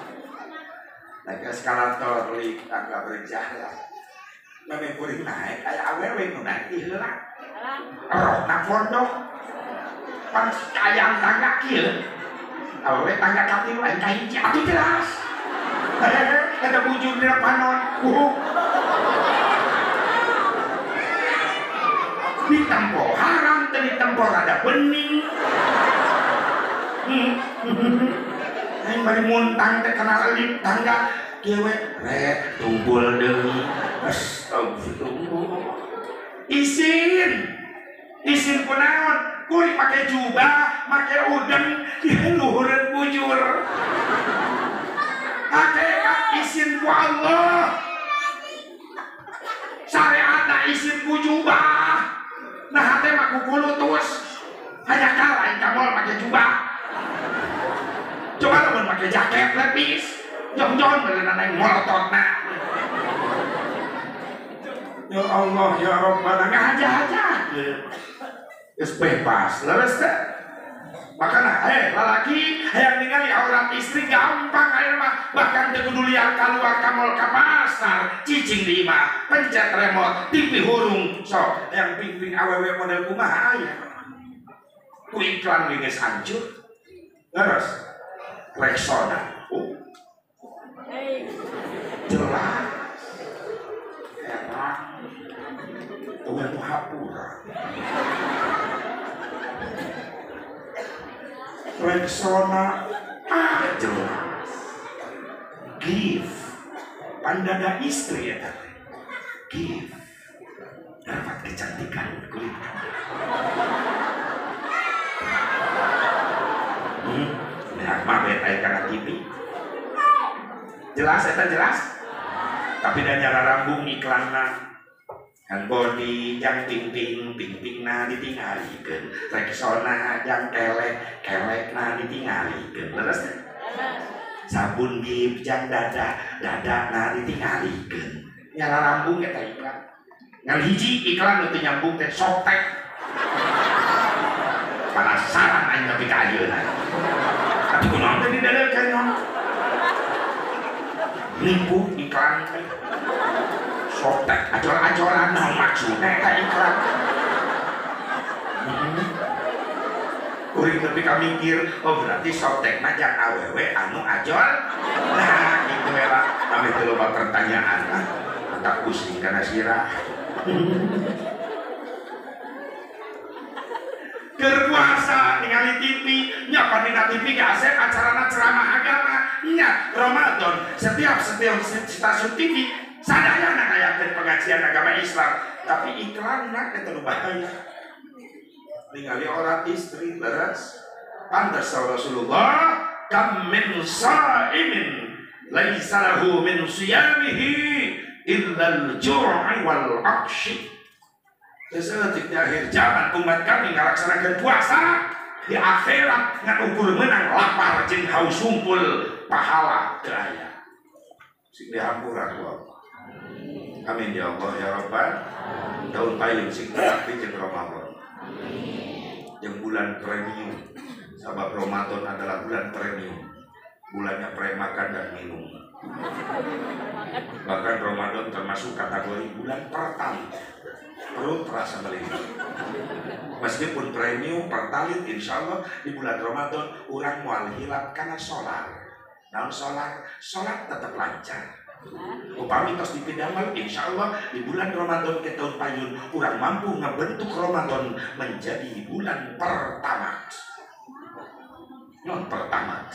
Naik eskalator li tangga berjalan. Meme kuring naik aya awewe nu naik di heula. Rohna pondok. Pan kayang tangga kieu. Awewe tangga katilu aing ka hiji atuh jelas. Eta bujur dina panon. Ditempo haram teu ditempo rada bening. Aing bari muntang teh kana lift tangga kieu we rek tunggul deui. Astagfirullah. Isin. Isin kunaon? Kuring make jubah, make udeng, luhureun bujur. Hakikat isin ku Allah. Syariatna isin ku jubah. Nah hate mah kukulutus. Hanya kalah aing ka mall make jubah. Coba lamun make jaket lepis, jong-jong beuneunan aing molototna. Ya Allah ya Rabbana ngahaja-haja. Geus bebas leres teh. Makana lalaki hayang ningali aurat istri gampang ayeuna mah, bahkan teu kudu liar kaluar ka mall ka pasar, cicing di imah, pencet remote, TV hurung, sok hayang ping-ping awewe model kumaha aya. Ku iklan ge geus hancur. Leres. Rexona. Oh. Jelas. Enak. Tuhan hapura. Rexona jelas. Give. Pandada istri ya teh. Give. Dapat kecantikan kulit Anda. Nah, mah beta kana TV. Jelas eta jelas? Tapi da nyararambung iklanna. Kan body jang ping-ping, ping-pingna ditingalikeun. Rexona jang kelek, kelekna ditingalikeun. Leres teh? Sabun gip jang dada, dadana ditingalikeun. Nyala rambung eta iklan. Ngan hiji iklan nu teu nyambung teh Softex. Penasaran aing nepi ka ayeuna. Tapi kunaon teh didadalkeun naon? Nipu iklan teh. Softex acor-acoran naon maksudna eta iklan. Kuring nepi ka mikir, oh berarti Softex mah jang awewe anu acor. Nah, gitu we lah. Ame teu loba pertanyaan. Ah, tak pusing kana sirah. Keur puasa ningali TV, nya pan dina TV ge asep acarana ceramah agama, nya Ramadan setiap stasiun TV sadayana ngayakeun pengajian agama Islam, tapi iklanna eta nu bahaya. Ningali aurat istri leres, pantas Rasulullah kam min sa'imin laisa lahu min siyamihi illa al-ju'i wal 'atsy. Sesetik di akhir zaman umat kami ngalaksanakan puasa di akhirat ngan ukur menang lapar jeung haus sumpul pahala teu aya. Sing dihampura ku Allah. Amin ya Allah ya Rabbal. Tahun payun sing tapi jeung Ramadan. Jeung bulan premium. Sabab Ramadan adalah bulan premium. Bulannya premakan dan minum. Bahkan Ramadan termasuk kategori bulan pertama. Perut terasa melimpah. Meskipun premium pertalit, insya Allah di bulan Ramadan orang mual hilap karena sholat. Naon sholat, sholat tetap lancar. Upami tos dipidamel, insya Allah di bulan Ramadan ke tahun payun orang mampu ngebentuk Ramadan menjadi bulan pertama. Non pertama,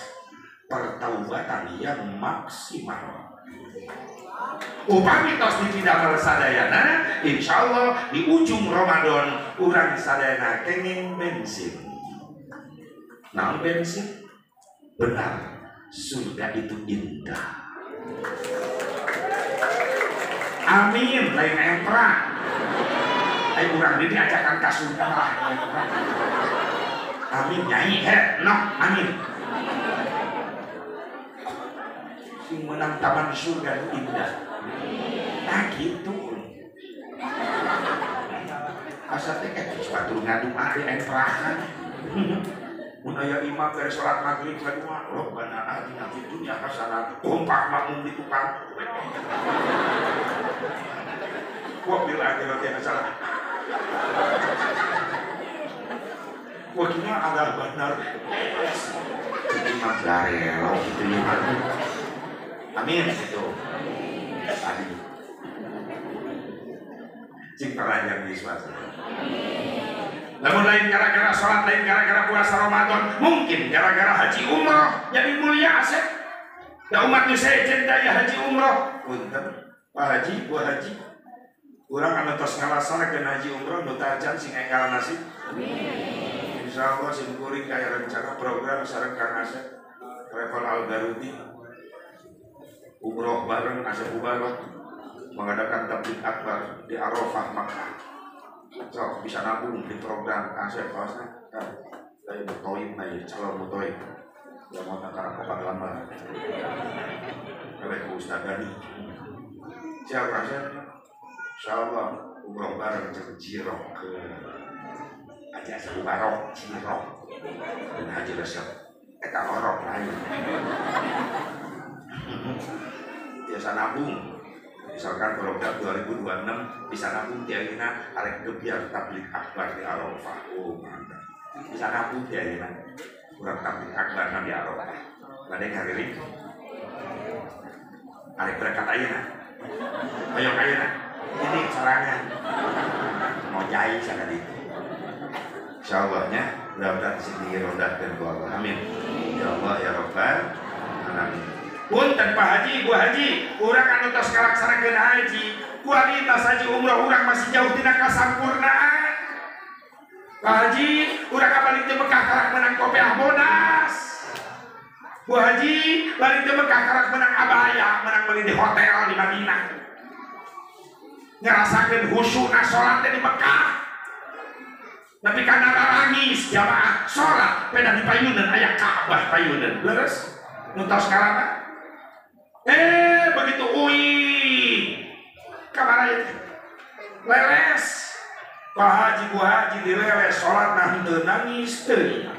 pertaubatan yang maksimal. Upami tos dipidamel sadayana, insya Allah di ujung Ramadan urang sadayana kenging bensin. Naon bensin? Benar, surga itu indah. Amin, lain empra. Ayo urang di diajakan ka surga lah. Amin nyai he, noh, amin. Sing menang taman surga itu indah. Nah gitu. Asa teh kayak sepatu ngadu ade emprahan. Mun aya imam dari salat maghrib kadua, Rabbana atina fid dunya hasanah, kompak makmum di tukang. Wa bil akhirati hasanah. Wa qina adzabannar. Jadi imam garelo gitu ya. Amin gitu. Tadi. Cing telanjang di swasta. Namun lain gara-gara sholat, lain gara-gara puasa Ramadan, mungkin gara-gara haji umroh jadi mulia asep. Da umat nu sejen daya haji umroh. Punten, Pak Haji, Bu Haji. Urang anu tos ngalaksanakeun haji umroh nu tacan sing enggal nasib. Amin. Insyaallah sim kuring kaya rencana program sareng Kang Asep Travel Al Garuti. Umroh bareng Asep Mubarok mengadakan tabligh akbar di Arafah Makkah. So, bisa nabung di program Asep kaosna. Saya mutoib na calon mutoib. Ya mau tangkara kopat lama. Oleh Ustaz Gani. Siap Asep? Insyaallah umroh bareng jeung Jirok ke Haji Asep Mubarok Jirok. Dan Haji Resep eta orok lain. Biasa nabung. Misalkan program 2026 bisa nabung tiaina arek gebyar tabligh akbar di Arafah. Oh mantap. Bisa nabung tiaina urang tabligh akbar di Arafah. Bade ngariring. Arek berangkat ayeuna. Hoyong ayeuna. Ini sorangan. Mau jai sana ditu. Insyaallah nya mudah-mudahan sing dirodahkeun ku Allah. Amin. Ya Allah ya Rabbal alamin. Punten Pak Haji, Ibu Haji, urang anu tos ngalaksanakeun haji, kualitas haji umroh urang masih jauh tina kasampurnaan. Pak Haji, urang balik ti Mekah karak menang kopiah bodas. Bu Haji, balik ti Mekah karak menang abaya, menang beli di hotel di Madinah. Ngerasakeun khusyukna salat di Mekah. Tapi kana nangis jamaah salat peda di payunan aya Ka'bah payunan. Leres? Nu tos karana? Begitu uih. Kamana ieu? Leles. Pak Haji Bu Haji dileles salat nah henteu nangis teu.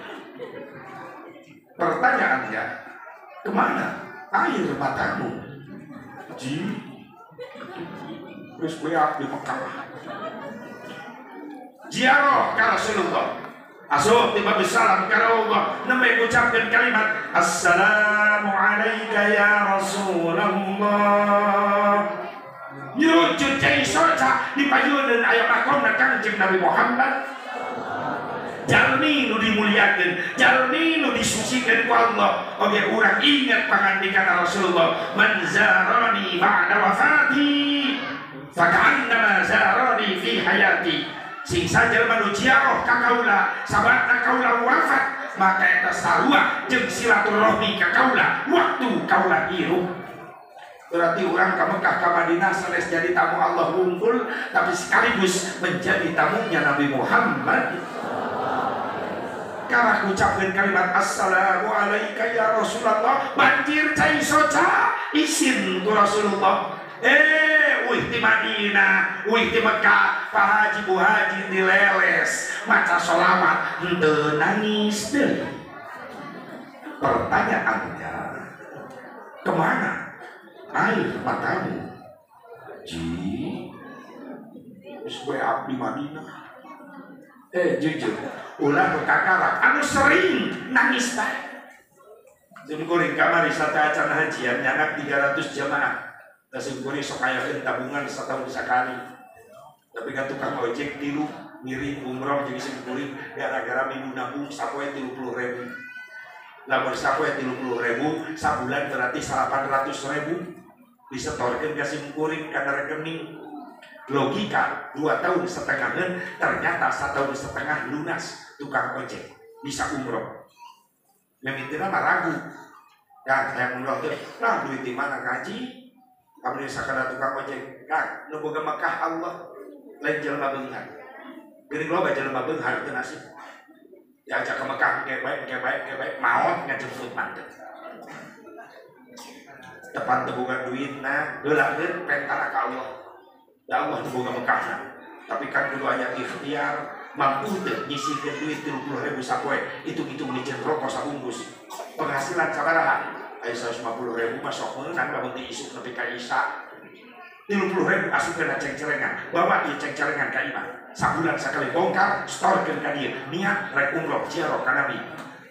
Pertanyaannya, kemana air matamu? Ji, wis beak di Mekah. Ziarah ka Rasulullah. Asup tiba salam ka Rasulullah, nembe ngucapkeun kalimat Assalamu alayka ya Rasulullah. Nyurucut cai soca di payuneun aya makomna Kangjeng Nabi Muhammad. Jalmi nu dimuliakeun, jalmi nu disucikan ku Allah. Oge urang ingat pangandikan Rasulullah, man zarani ba'da wafati faka'annama zarani fi hayati. Sing sajelma nu ziarah ka kaula sabada kaula wafat, maka eta sarua jeung silaturahmi ka kaula waktu kaula hirup. Berarti orang ke Mekah ke Madinah sanes jadi tamu Allah wungkul, tapi sekaligus menjadi tamunya Nabi Muhammad. Karena ucapkan kalimat Assalamu alayka ya Rasulullah, banjir cai soca isin ku Rasulullah. Uih di Madinah, uih di Mekah, Pak Haji Bu Haji dileles, maca sholawat henteu nangis deui. Pertanyaannya, kemana air matamu? Ji, geus beak di Madinah. Jujur, ulah nu kakarak anu sering nangis bae. Sim kuring kamari sateuacan hajian nyanak 300 jamaah. Da sim kuring sok ayakeun tabungan satahun sakali. Tapi ka tukang ojek tilu ngiring umroh jeung sim kuring gara-gara minggu nabung sapoe 30.000. Lamun sapoe 30.000 sabulan berarti 800.000 disetorkeun ka sim kuring kana rekening. Logika 2 tahun setengahan ternyata 1 tahun setengah lunas tukang ojek bisa umroh. Memitina mah ragu kan saya umroh tuh nah duit di mana kaji kamu sakada tukang ojek kan nu boga Mekah Allah lain jelema beunghar geuning loba jelema beunghar teu nasib diajak ke Mekah ke baik maot ngajemput manten tepan teu boga duitna heulakeun pentara ka Allah. Ya Allah nu boga Mekahna. Tapi kan kudu aya ikhtiar, mampu teu nyisihkeun duit 30.000 sapoe, hitung-hitung nyieun rokok sabungkus. Penghasilan sabaraha? Aya 150.000 mah sok meunang lamun ti isuk nepi ka isya. 30.000 asupkeun cengcelengan, bawa ieu cengcelengan ka imah. Sabulan sakali bongkar, storkeun ka dieu. Niat rek umroh ziarah ka Nabi.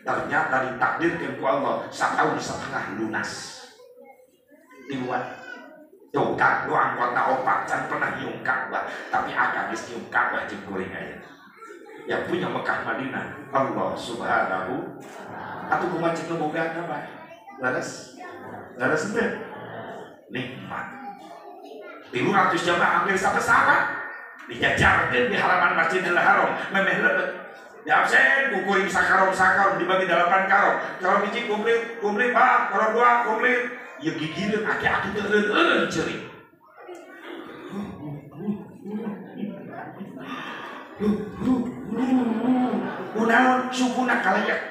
Ternyata ditakdirkeun ku Allah satahun setengah lunas. Tiluan. Tuh kan, lu angkotna opat, can pernah nyium Ka'bah, tapi akan geus nyium Ka'bah jeung kuring aya. Yang punya Mekah Madinah, Allah Subhanahu atuh kumaha ceuk nu bogana bae. Leres? Leres teu? Nikmat. 300 jamaah hampir sapesawat dijajarkeun di halaman Masjidil Haram, memeh lebet. Di absen ku kuring sakarom-sakarom dibagi 8 karom. Karom hiji komplit, komplit Pak, karom 2 komplit. Ya gigireun aki-aki teu eureun ceurik. Kunaon sukuna kalayak.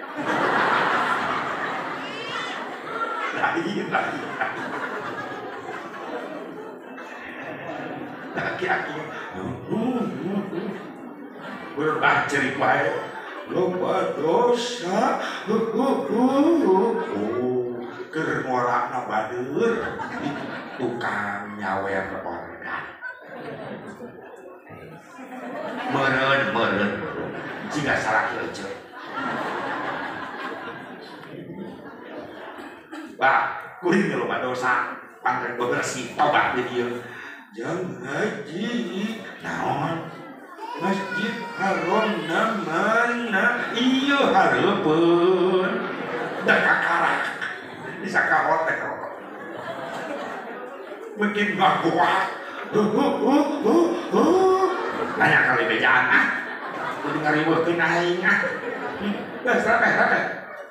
Lain lain. Aki-aki berubah ceurik wae. Loba dosa. Keur ngorana bader tukang nyawer organ meureun meureun jiga salaki euceuk. Bah kuring loba dosa pangrek bebersih tobat di dieu jeung haji naon Masjid Haram namana ieu hareupeun da kakarak bisa ke hotel mungkin gak kuat nanya kali bejaan ah kudu ngariweuhkeun aing ah geus rapeh rapeh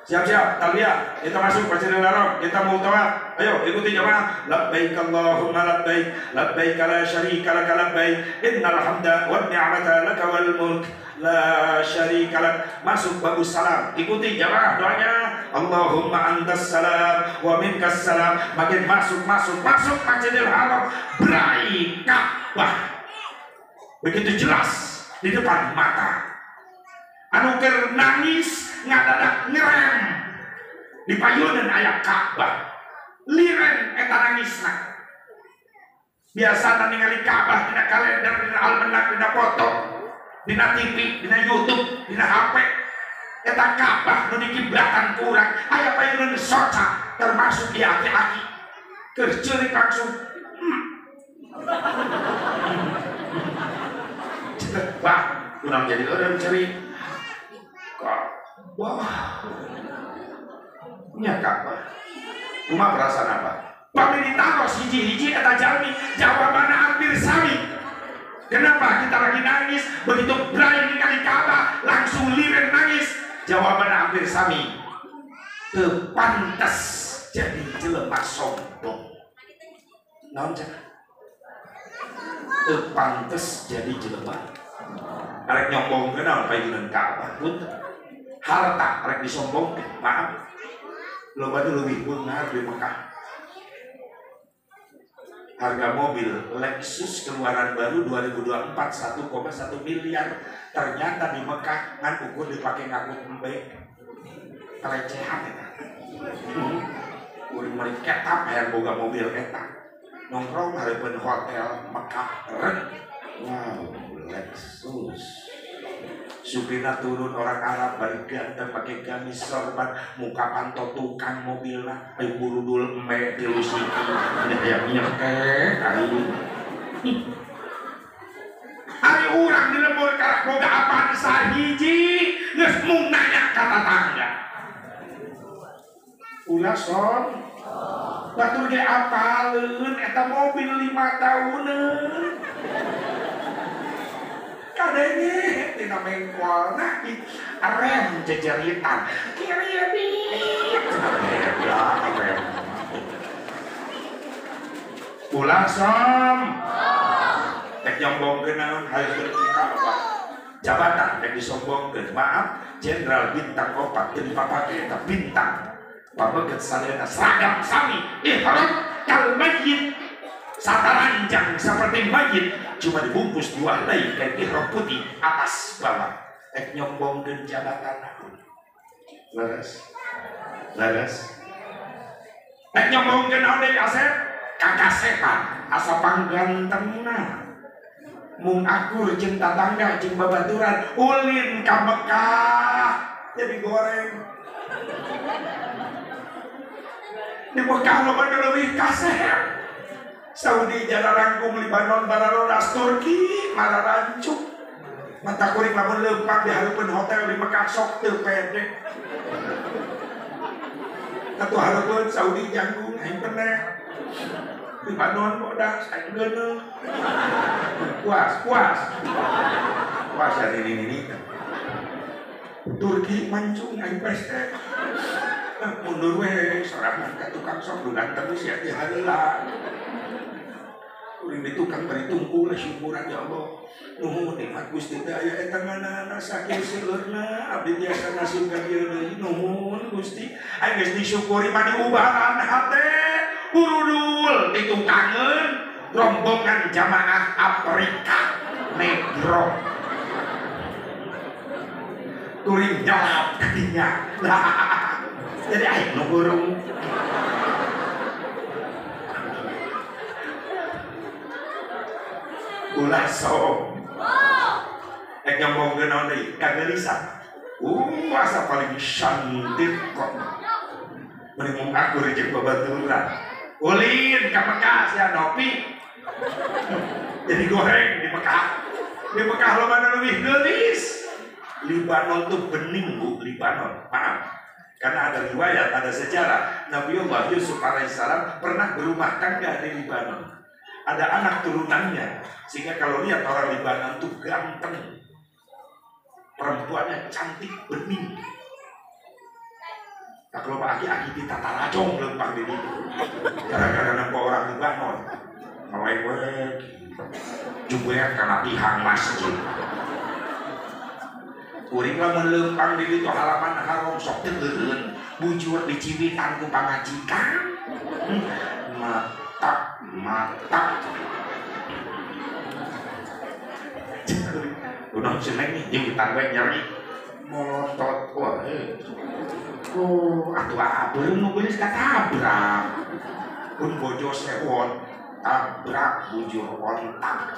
Siap-siap, talbiyah, kita masuk Masjidil Haram, kita mau tawaf. Ayo ikuti jamaah. Labbaik Allahumma labbaik, labbaik la syarika lak labbaik, innal hamda wan ni'mata laka wal mulk la syarika lak. Masuk babus salam, ikuti jamaah doanya. Allahumma antas salam wa minkas salam. Makin masuk masuk masuk Masjidil Haram, berai Ka'bah. Begitu jelas di depan mata. Anu keur nangis ngadadak ngerem di payunan aya Ka'bah, liren eta nangisna. Biasana ningali Ka'bah dina kalender, dina almenak, dina foto, dina TV, dina YouTube, dina HP. Eta Ka'bah nu dikiblatan ku urang aya payunan soca, termasuk di aki-aki keur ceurik langsung. Wah, urang jadi eureun ceurik. Wah, nya Ka'bah. Kumaha perasaan apa? Pami ditaros hiji-hiji eta jalmi, jawabanna hampir sami. Kenapa kita lagi nangis, begitu berani ningali Ka'bah langsung liren nangis? Jawabanna hampir sami. Teu pantes jadi jelema sombong. Naon cenah? Teu pantes jadi jelema. Arek nyombongkeun naon payunan Ka'bah punten. Harta rek disombongkeun, maaf. Loba nu leuwih beunghar di Mekah. Harga mobil Lexus keluaran baru 2024 1,1 miliar. Ternyata di Mekah ngan ukur dipakai ngangkut embe. Pelecehan eta. Kuring mari ketap hayang boga mobil eta. Nongkrong hareupeun hotel Mekah rek. Wow, Lexus. Supirna turun orang Arab bari ganteng pakai gamis sorban, muka panto tukang mobilna, ayo burudul embe tilu siki, aya nyekek aing. Ari urang di lembur karak boga apaan sahiji, geus mung nanya ka tatangga. Ulah son, batur ge apaleun eta mobil 5 tahuneun. Kadenge tina mengkolna rem jejeritan kiri rem ulah som tek nyombongkeun naon hayu Ka'bah jabatan tek disombongkeun, maaf jenderal bintang 4 teu dipapake eta bintang pameget sadayana seragam sami ihram kal mayyit sataranjang seperti mayit, cuma dibungkus dua helai kain ihram putih atas bawah. Ek nyombongkeun jabatan aku. Leres. Leres. Ek nyombongkeun naon deui Asep? Kakasepan, asa panggantengna. Mung akur jeung tatangga jeung babaturan ulin ka Mekah jadi goreng. Di Mekah loba nu leuwih kasep. Saudi jararangkung, Libanon bararodas, Turki mararancuk. Mata kuring lamun leumpang di hareupeun hotel di Mekah sok teu pede. Atuh hareupeun Saudi janggung aing penek. Libanon bodas aing geuneuh. Puas, puas. Puas ya ini. Turki mancung aing peste. Mundur we sorangan ka tukang sok nu ganteng sia di hareula. Kuring di tukang bari tungkul syukuran ya Allah. Nuhun nikmat Gusti teh aya eta nganana sakieu seueurna abdi biasa nasib ka dieu deui nuhun Gusti. Aing geus disyukuri mah diubaran hate burudul ditukangeun rombongan jamaah Afrika negro. Kuring nyelap kadinya. Jadi aing nu gurung. Ulah som. Ek nyombongkeun naon deui? Kageulisan. Asa paling cantik kok. Meni mung akur jeung babaturan. Ulin ka Mekah sia nopi. Jadi goreng di Mekah. Di Mekah loba nu leuwih geulis. Libanon tuh bening bu, Libanon. Maaf. Karena ada riwayat, ada sejarah Nabiullah Yusuf alaihissalam pernah berumah tangga di Libanon. Ada anak turunannya, sehingga kalau lihat orang Libanon tuh ganteng, perempuannya cantik, bening. Tak loba aki-aki di tatarajong lempang di ditu. Gara-gara nempo orang di bangun. Ngelewek jubeat kana tihang masjid. Kuring lamun lempang di ditu halaman haram sok teu eureun, bujur diciwitan ku pamajikan. Matak matak. Udah seneng nih jempitan we nyeri. Molotot wae. Oh, atuh abeureng nu geulis katabrak. Pun bojo sewon tabrak bujur ontak.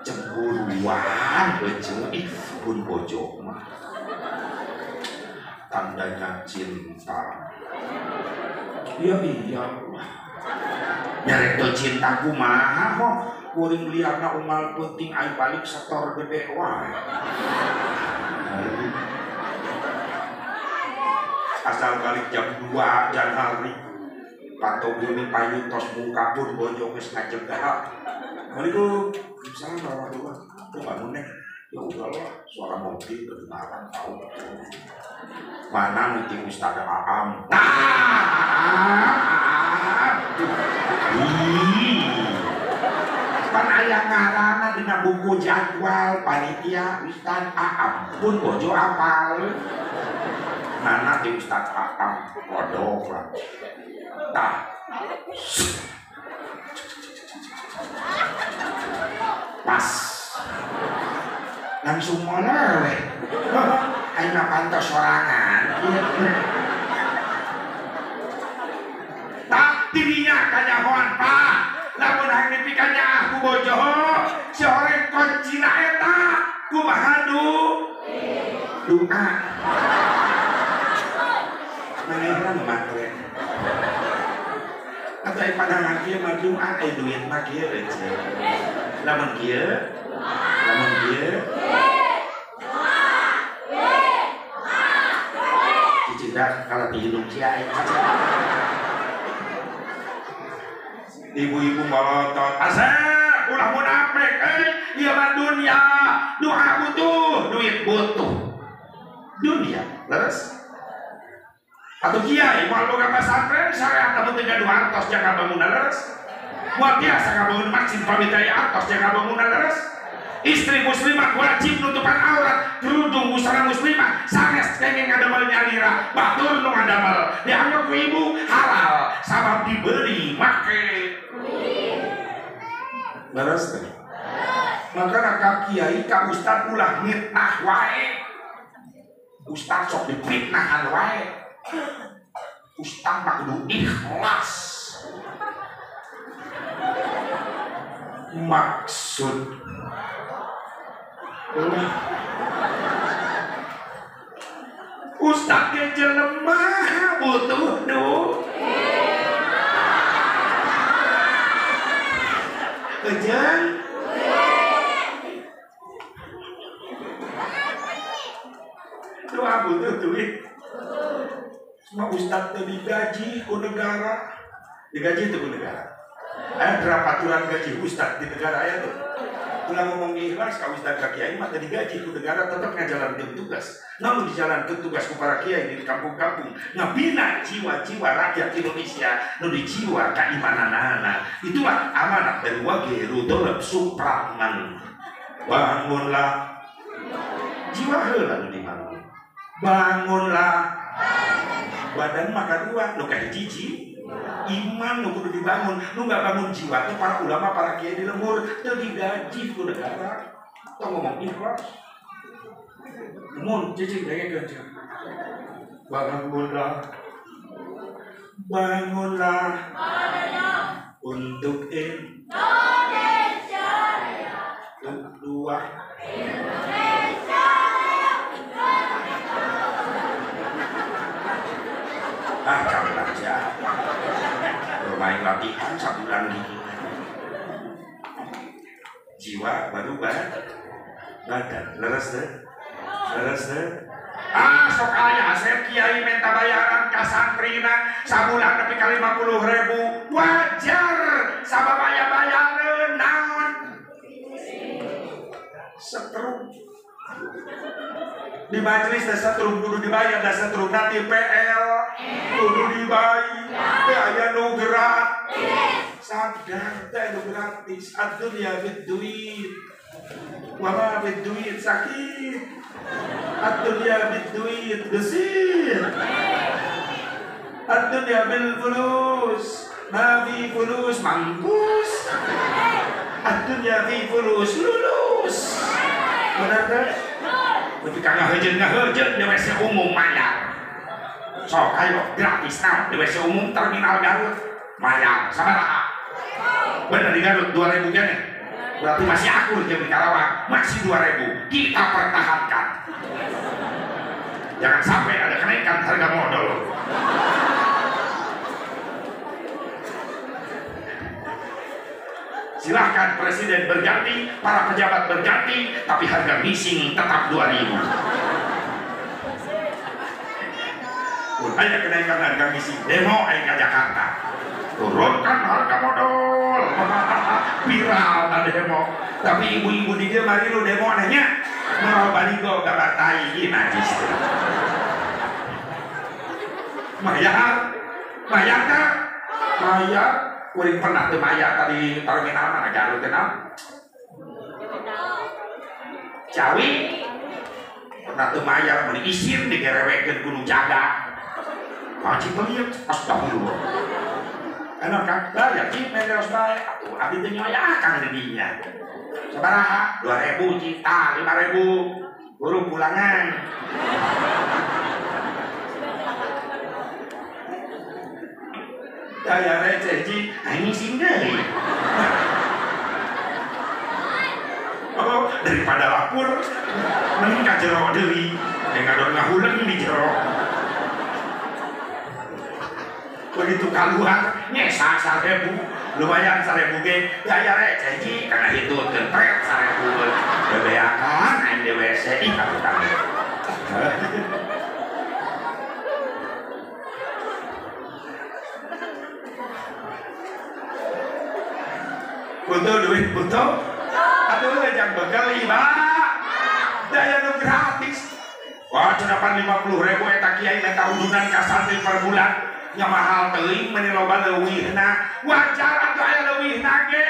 Cemburuan ece, ih pun bojo mah. Tandanya cinta. Ya iya. Nyarek teu cinta kumaha kok. Kuring liarna unggal penting ai balik setor gede wae. Asal balik jam 2 Januari. Pato bumi payun tos muka pun bojo geus ngajegah. Assalamualaikum. Waalaikumsalam warahmatullahi wabarakatuh. Bangun neng. Ya udahlah, suara mobil kedengaran tahu. Mana nanti Ustaz Aam. Pan aya ngaranna dina buku jadwal panitia Ustaz Aam pun bojo apal. Mana di Ustaz Aam kodok lah. Tah. Pas. Langsung molor we. Aing mah pantos sorangan. Tak dirinya kanyahoan Pak. Lamun hayang dipikanya aku bojo, si horeng kuncina eta kumaha du? Doa. Manehna nu matre. Atuh aya pandangan kieu mah doa aya duit mah kieu euy. Lamun kieu, lamun kieu. Cicing dah kalau di hidung sia aing. Ibu-ibu molotot, asep ulah munafik euy, ieu mah dunya, doa butuh, duit butuh. Dunia, leres. Atau kiai moal boga pasantren syariat lamun teu gaduh artos jang bangunan leres. Moal biasa ngabangun masjid pamit aya artos jang bangunan leres. Istri muslimah wajib nutupan aurat, kerudung busana muslimah, sanes kenging ngadamel nyalira, batur nu ngadamel, dianggap ku ibu halal sabab diberi make. Leres teh. Maka ka kiai ka ustad ulah mitnah wae. Ustad sok dipitnahan wae. Ustad mah kudu ikhlas. Maksud Ustad ge jelema butuh du. Kejeun doa butuh duit. Semua ustad teh digaji ku negara. Digaji itu ku negara. Aya berapa aturan gaji ustad di negara aya tuh. Ulah ngomong ikhlas ka ustad ka kiai mah teu digaji ku negara tetep ngajalankeun tugas. Namun dijalankeun tugas ku para kiai di kampung-kampung ngabina jiwa-jiwa rakyat Indonesia nu di jiwa keimananana. Itulah amanat dari Wage Rudolf Supratman. Bangunlah jiwa heula nu dibangun. Bangunlah badan maka dua nu kahiji iman nu kudu dibangun. Nu nggak bangun jiwa teh para ulama para kiai di lembur teu digaji ku negara. Tong ngomong ikhlas. Mun cicing dengekeun cenah. Bangunlah, bangunlah untuk Indonesia. Untuk dua Indonesia. Ah, kamu aja. Bermain latihan sabulan gini. Jiwa baru badan. Leres deh. Leres deh. Ah, sok aya asep kiai minta bayaran ka santrina sabulan nepi ka 50.000. Wajar sabab aya bayareun naon? Setrum. Di majelis dasa setrum kudu dibayar, dasa setrum nanti PL kudu dibayar. Teu aya nu gratis. Sadar teh nu gratis. Ad-dunya bid duit. Wa ma bid duit sakit. Ad-dunya bid duit gesit. Ad-dunya bil fulus. Ma fi fulus mampus. Ad-dunya fi fulus lulus. Benar teh? Ketika ngahejeun di WC umum mayar. Sok ayo gratis now di WC umum terminal Garut mayar sabaraha? Bener di Garut 2000 kene. Berarti masih akur jeung di Karawang, masih 2000. Kita pertahankan. Jangan sampai ada kenaikan harga modal. Silahkan presiden berganti, para pejabat berganti, tapi harga leasing tetap 2000. Ada kenaikan harga leasing, demo ayo ke Jakarta. Turunkan harga modal. Viral ada demo. Tapi ibu-ibu di dia mari lu demo nanya. Mau baligo gambar tai ieu najis. Mayar, mayar teh? Mayar. Kuring pernah teu mayar tadi terminal mana Garut teh naon? Ciawi. Pernah teu mayar meuni isin digerewekeun kudu jaga. Haji pelit, astagfirullah. Enak kan? Bayar cik meneros bae. Atuh abdi teh nyoya kang di dinya. Sabaraha? 2000 cita, 5000. Buru pulangan. Daya receh ji, aing isin deui. Oh, daripada lapor mending ka jero deui. Ngadon ngahuleng di jero. Begitu keluar nyesa 1000, lumayan 1000 ge. Daya receh ji, kana hitutkeun pret 1000. Bebeakan aing di WC ih ka tukang. Butuh duit butuh? Aduh jangan bekal iba. Daya nu gratis. Wah cenah 50.000 eta kiai minta udunan ka santri per bulan. Nya mahal teuing meuni loba leuwihna. Wajar atuh aya leuwihna ge.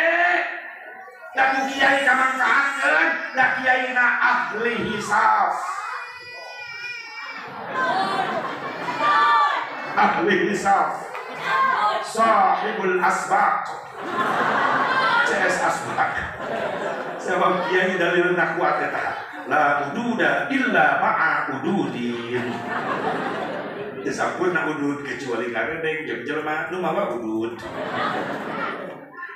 Da ku kiai kamangkaatkeun, da kiaina ahli hisab. Ahli hisab. Sahibul asbaq. CS asbak. Sebab kiai dalilna kuat eta. La ududa illa ma'a ududin. Teu sampurna udud kecuali karedeng jeung jelema nu mawa udud.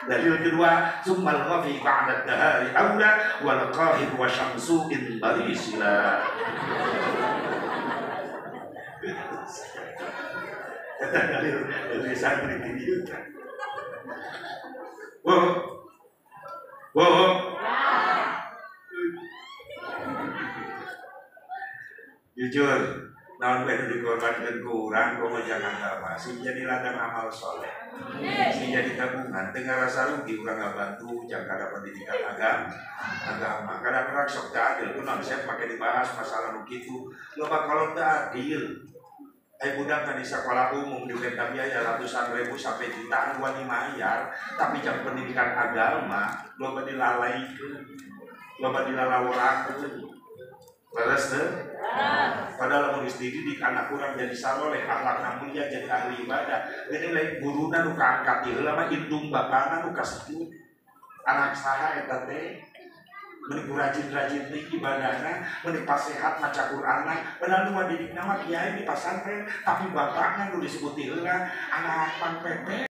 Dalil kedua, summal ghafi ba'da dahari aula wal qahir wa syamsu in barisila. Eta dalil dari santri di dieu. Wow. Wow. Jujur, naon we nu dikorbankeun ku urang komo jangan agama, sing jadi ladang amal soleh, sing jadi tabungan, teu ngarasa rugi urang ngabantu jang kana pendidikan agama. Kadang-kadang sok teu adil, kunaon saya pake dibahas masalah nu kitu, loba kolot teu adil. Ai budak kan di sekolah umum dipenta biaya ratusan ribu sampai jutaan wani mayar, tapi jang pendidikan agama loba dilalaikeun, loba dilalaworakeun. Leres teu? Padahal lamun geus dididik anak urang jadi saloleh, akhlakna mulia, jadi ahli ibadah. Geuning lain guruna nu kaangkat ieu heula mah indung bapana nu kasebut. Anak saha eta teh? Meni rajin-rajin teh ibadahna, meni pasehat maca Qur'anna, padahal nu ngadidikna mah kiai di pasantren, tapi bapakna nu disebut heula anak pang pepe.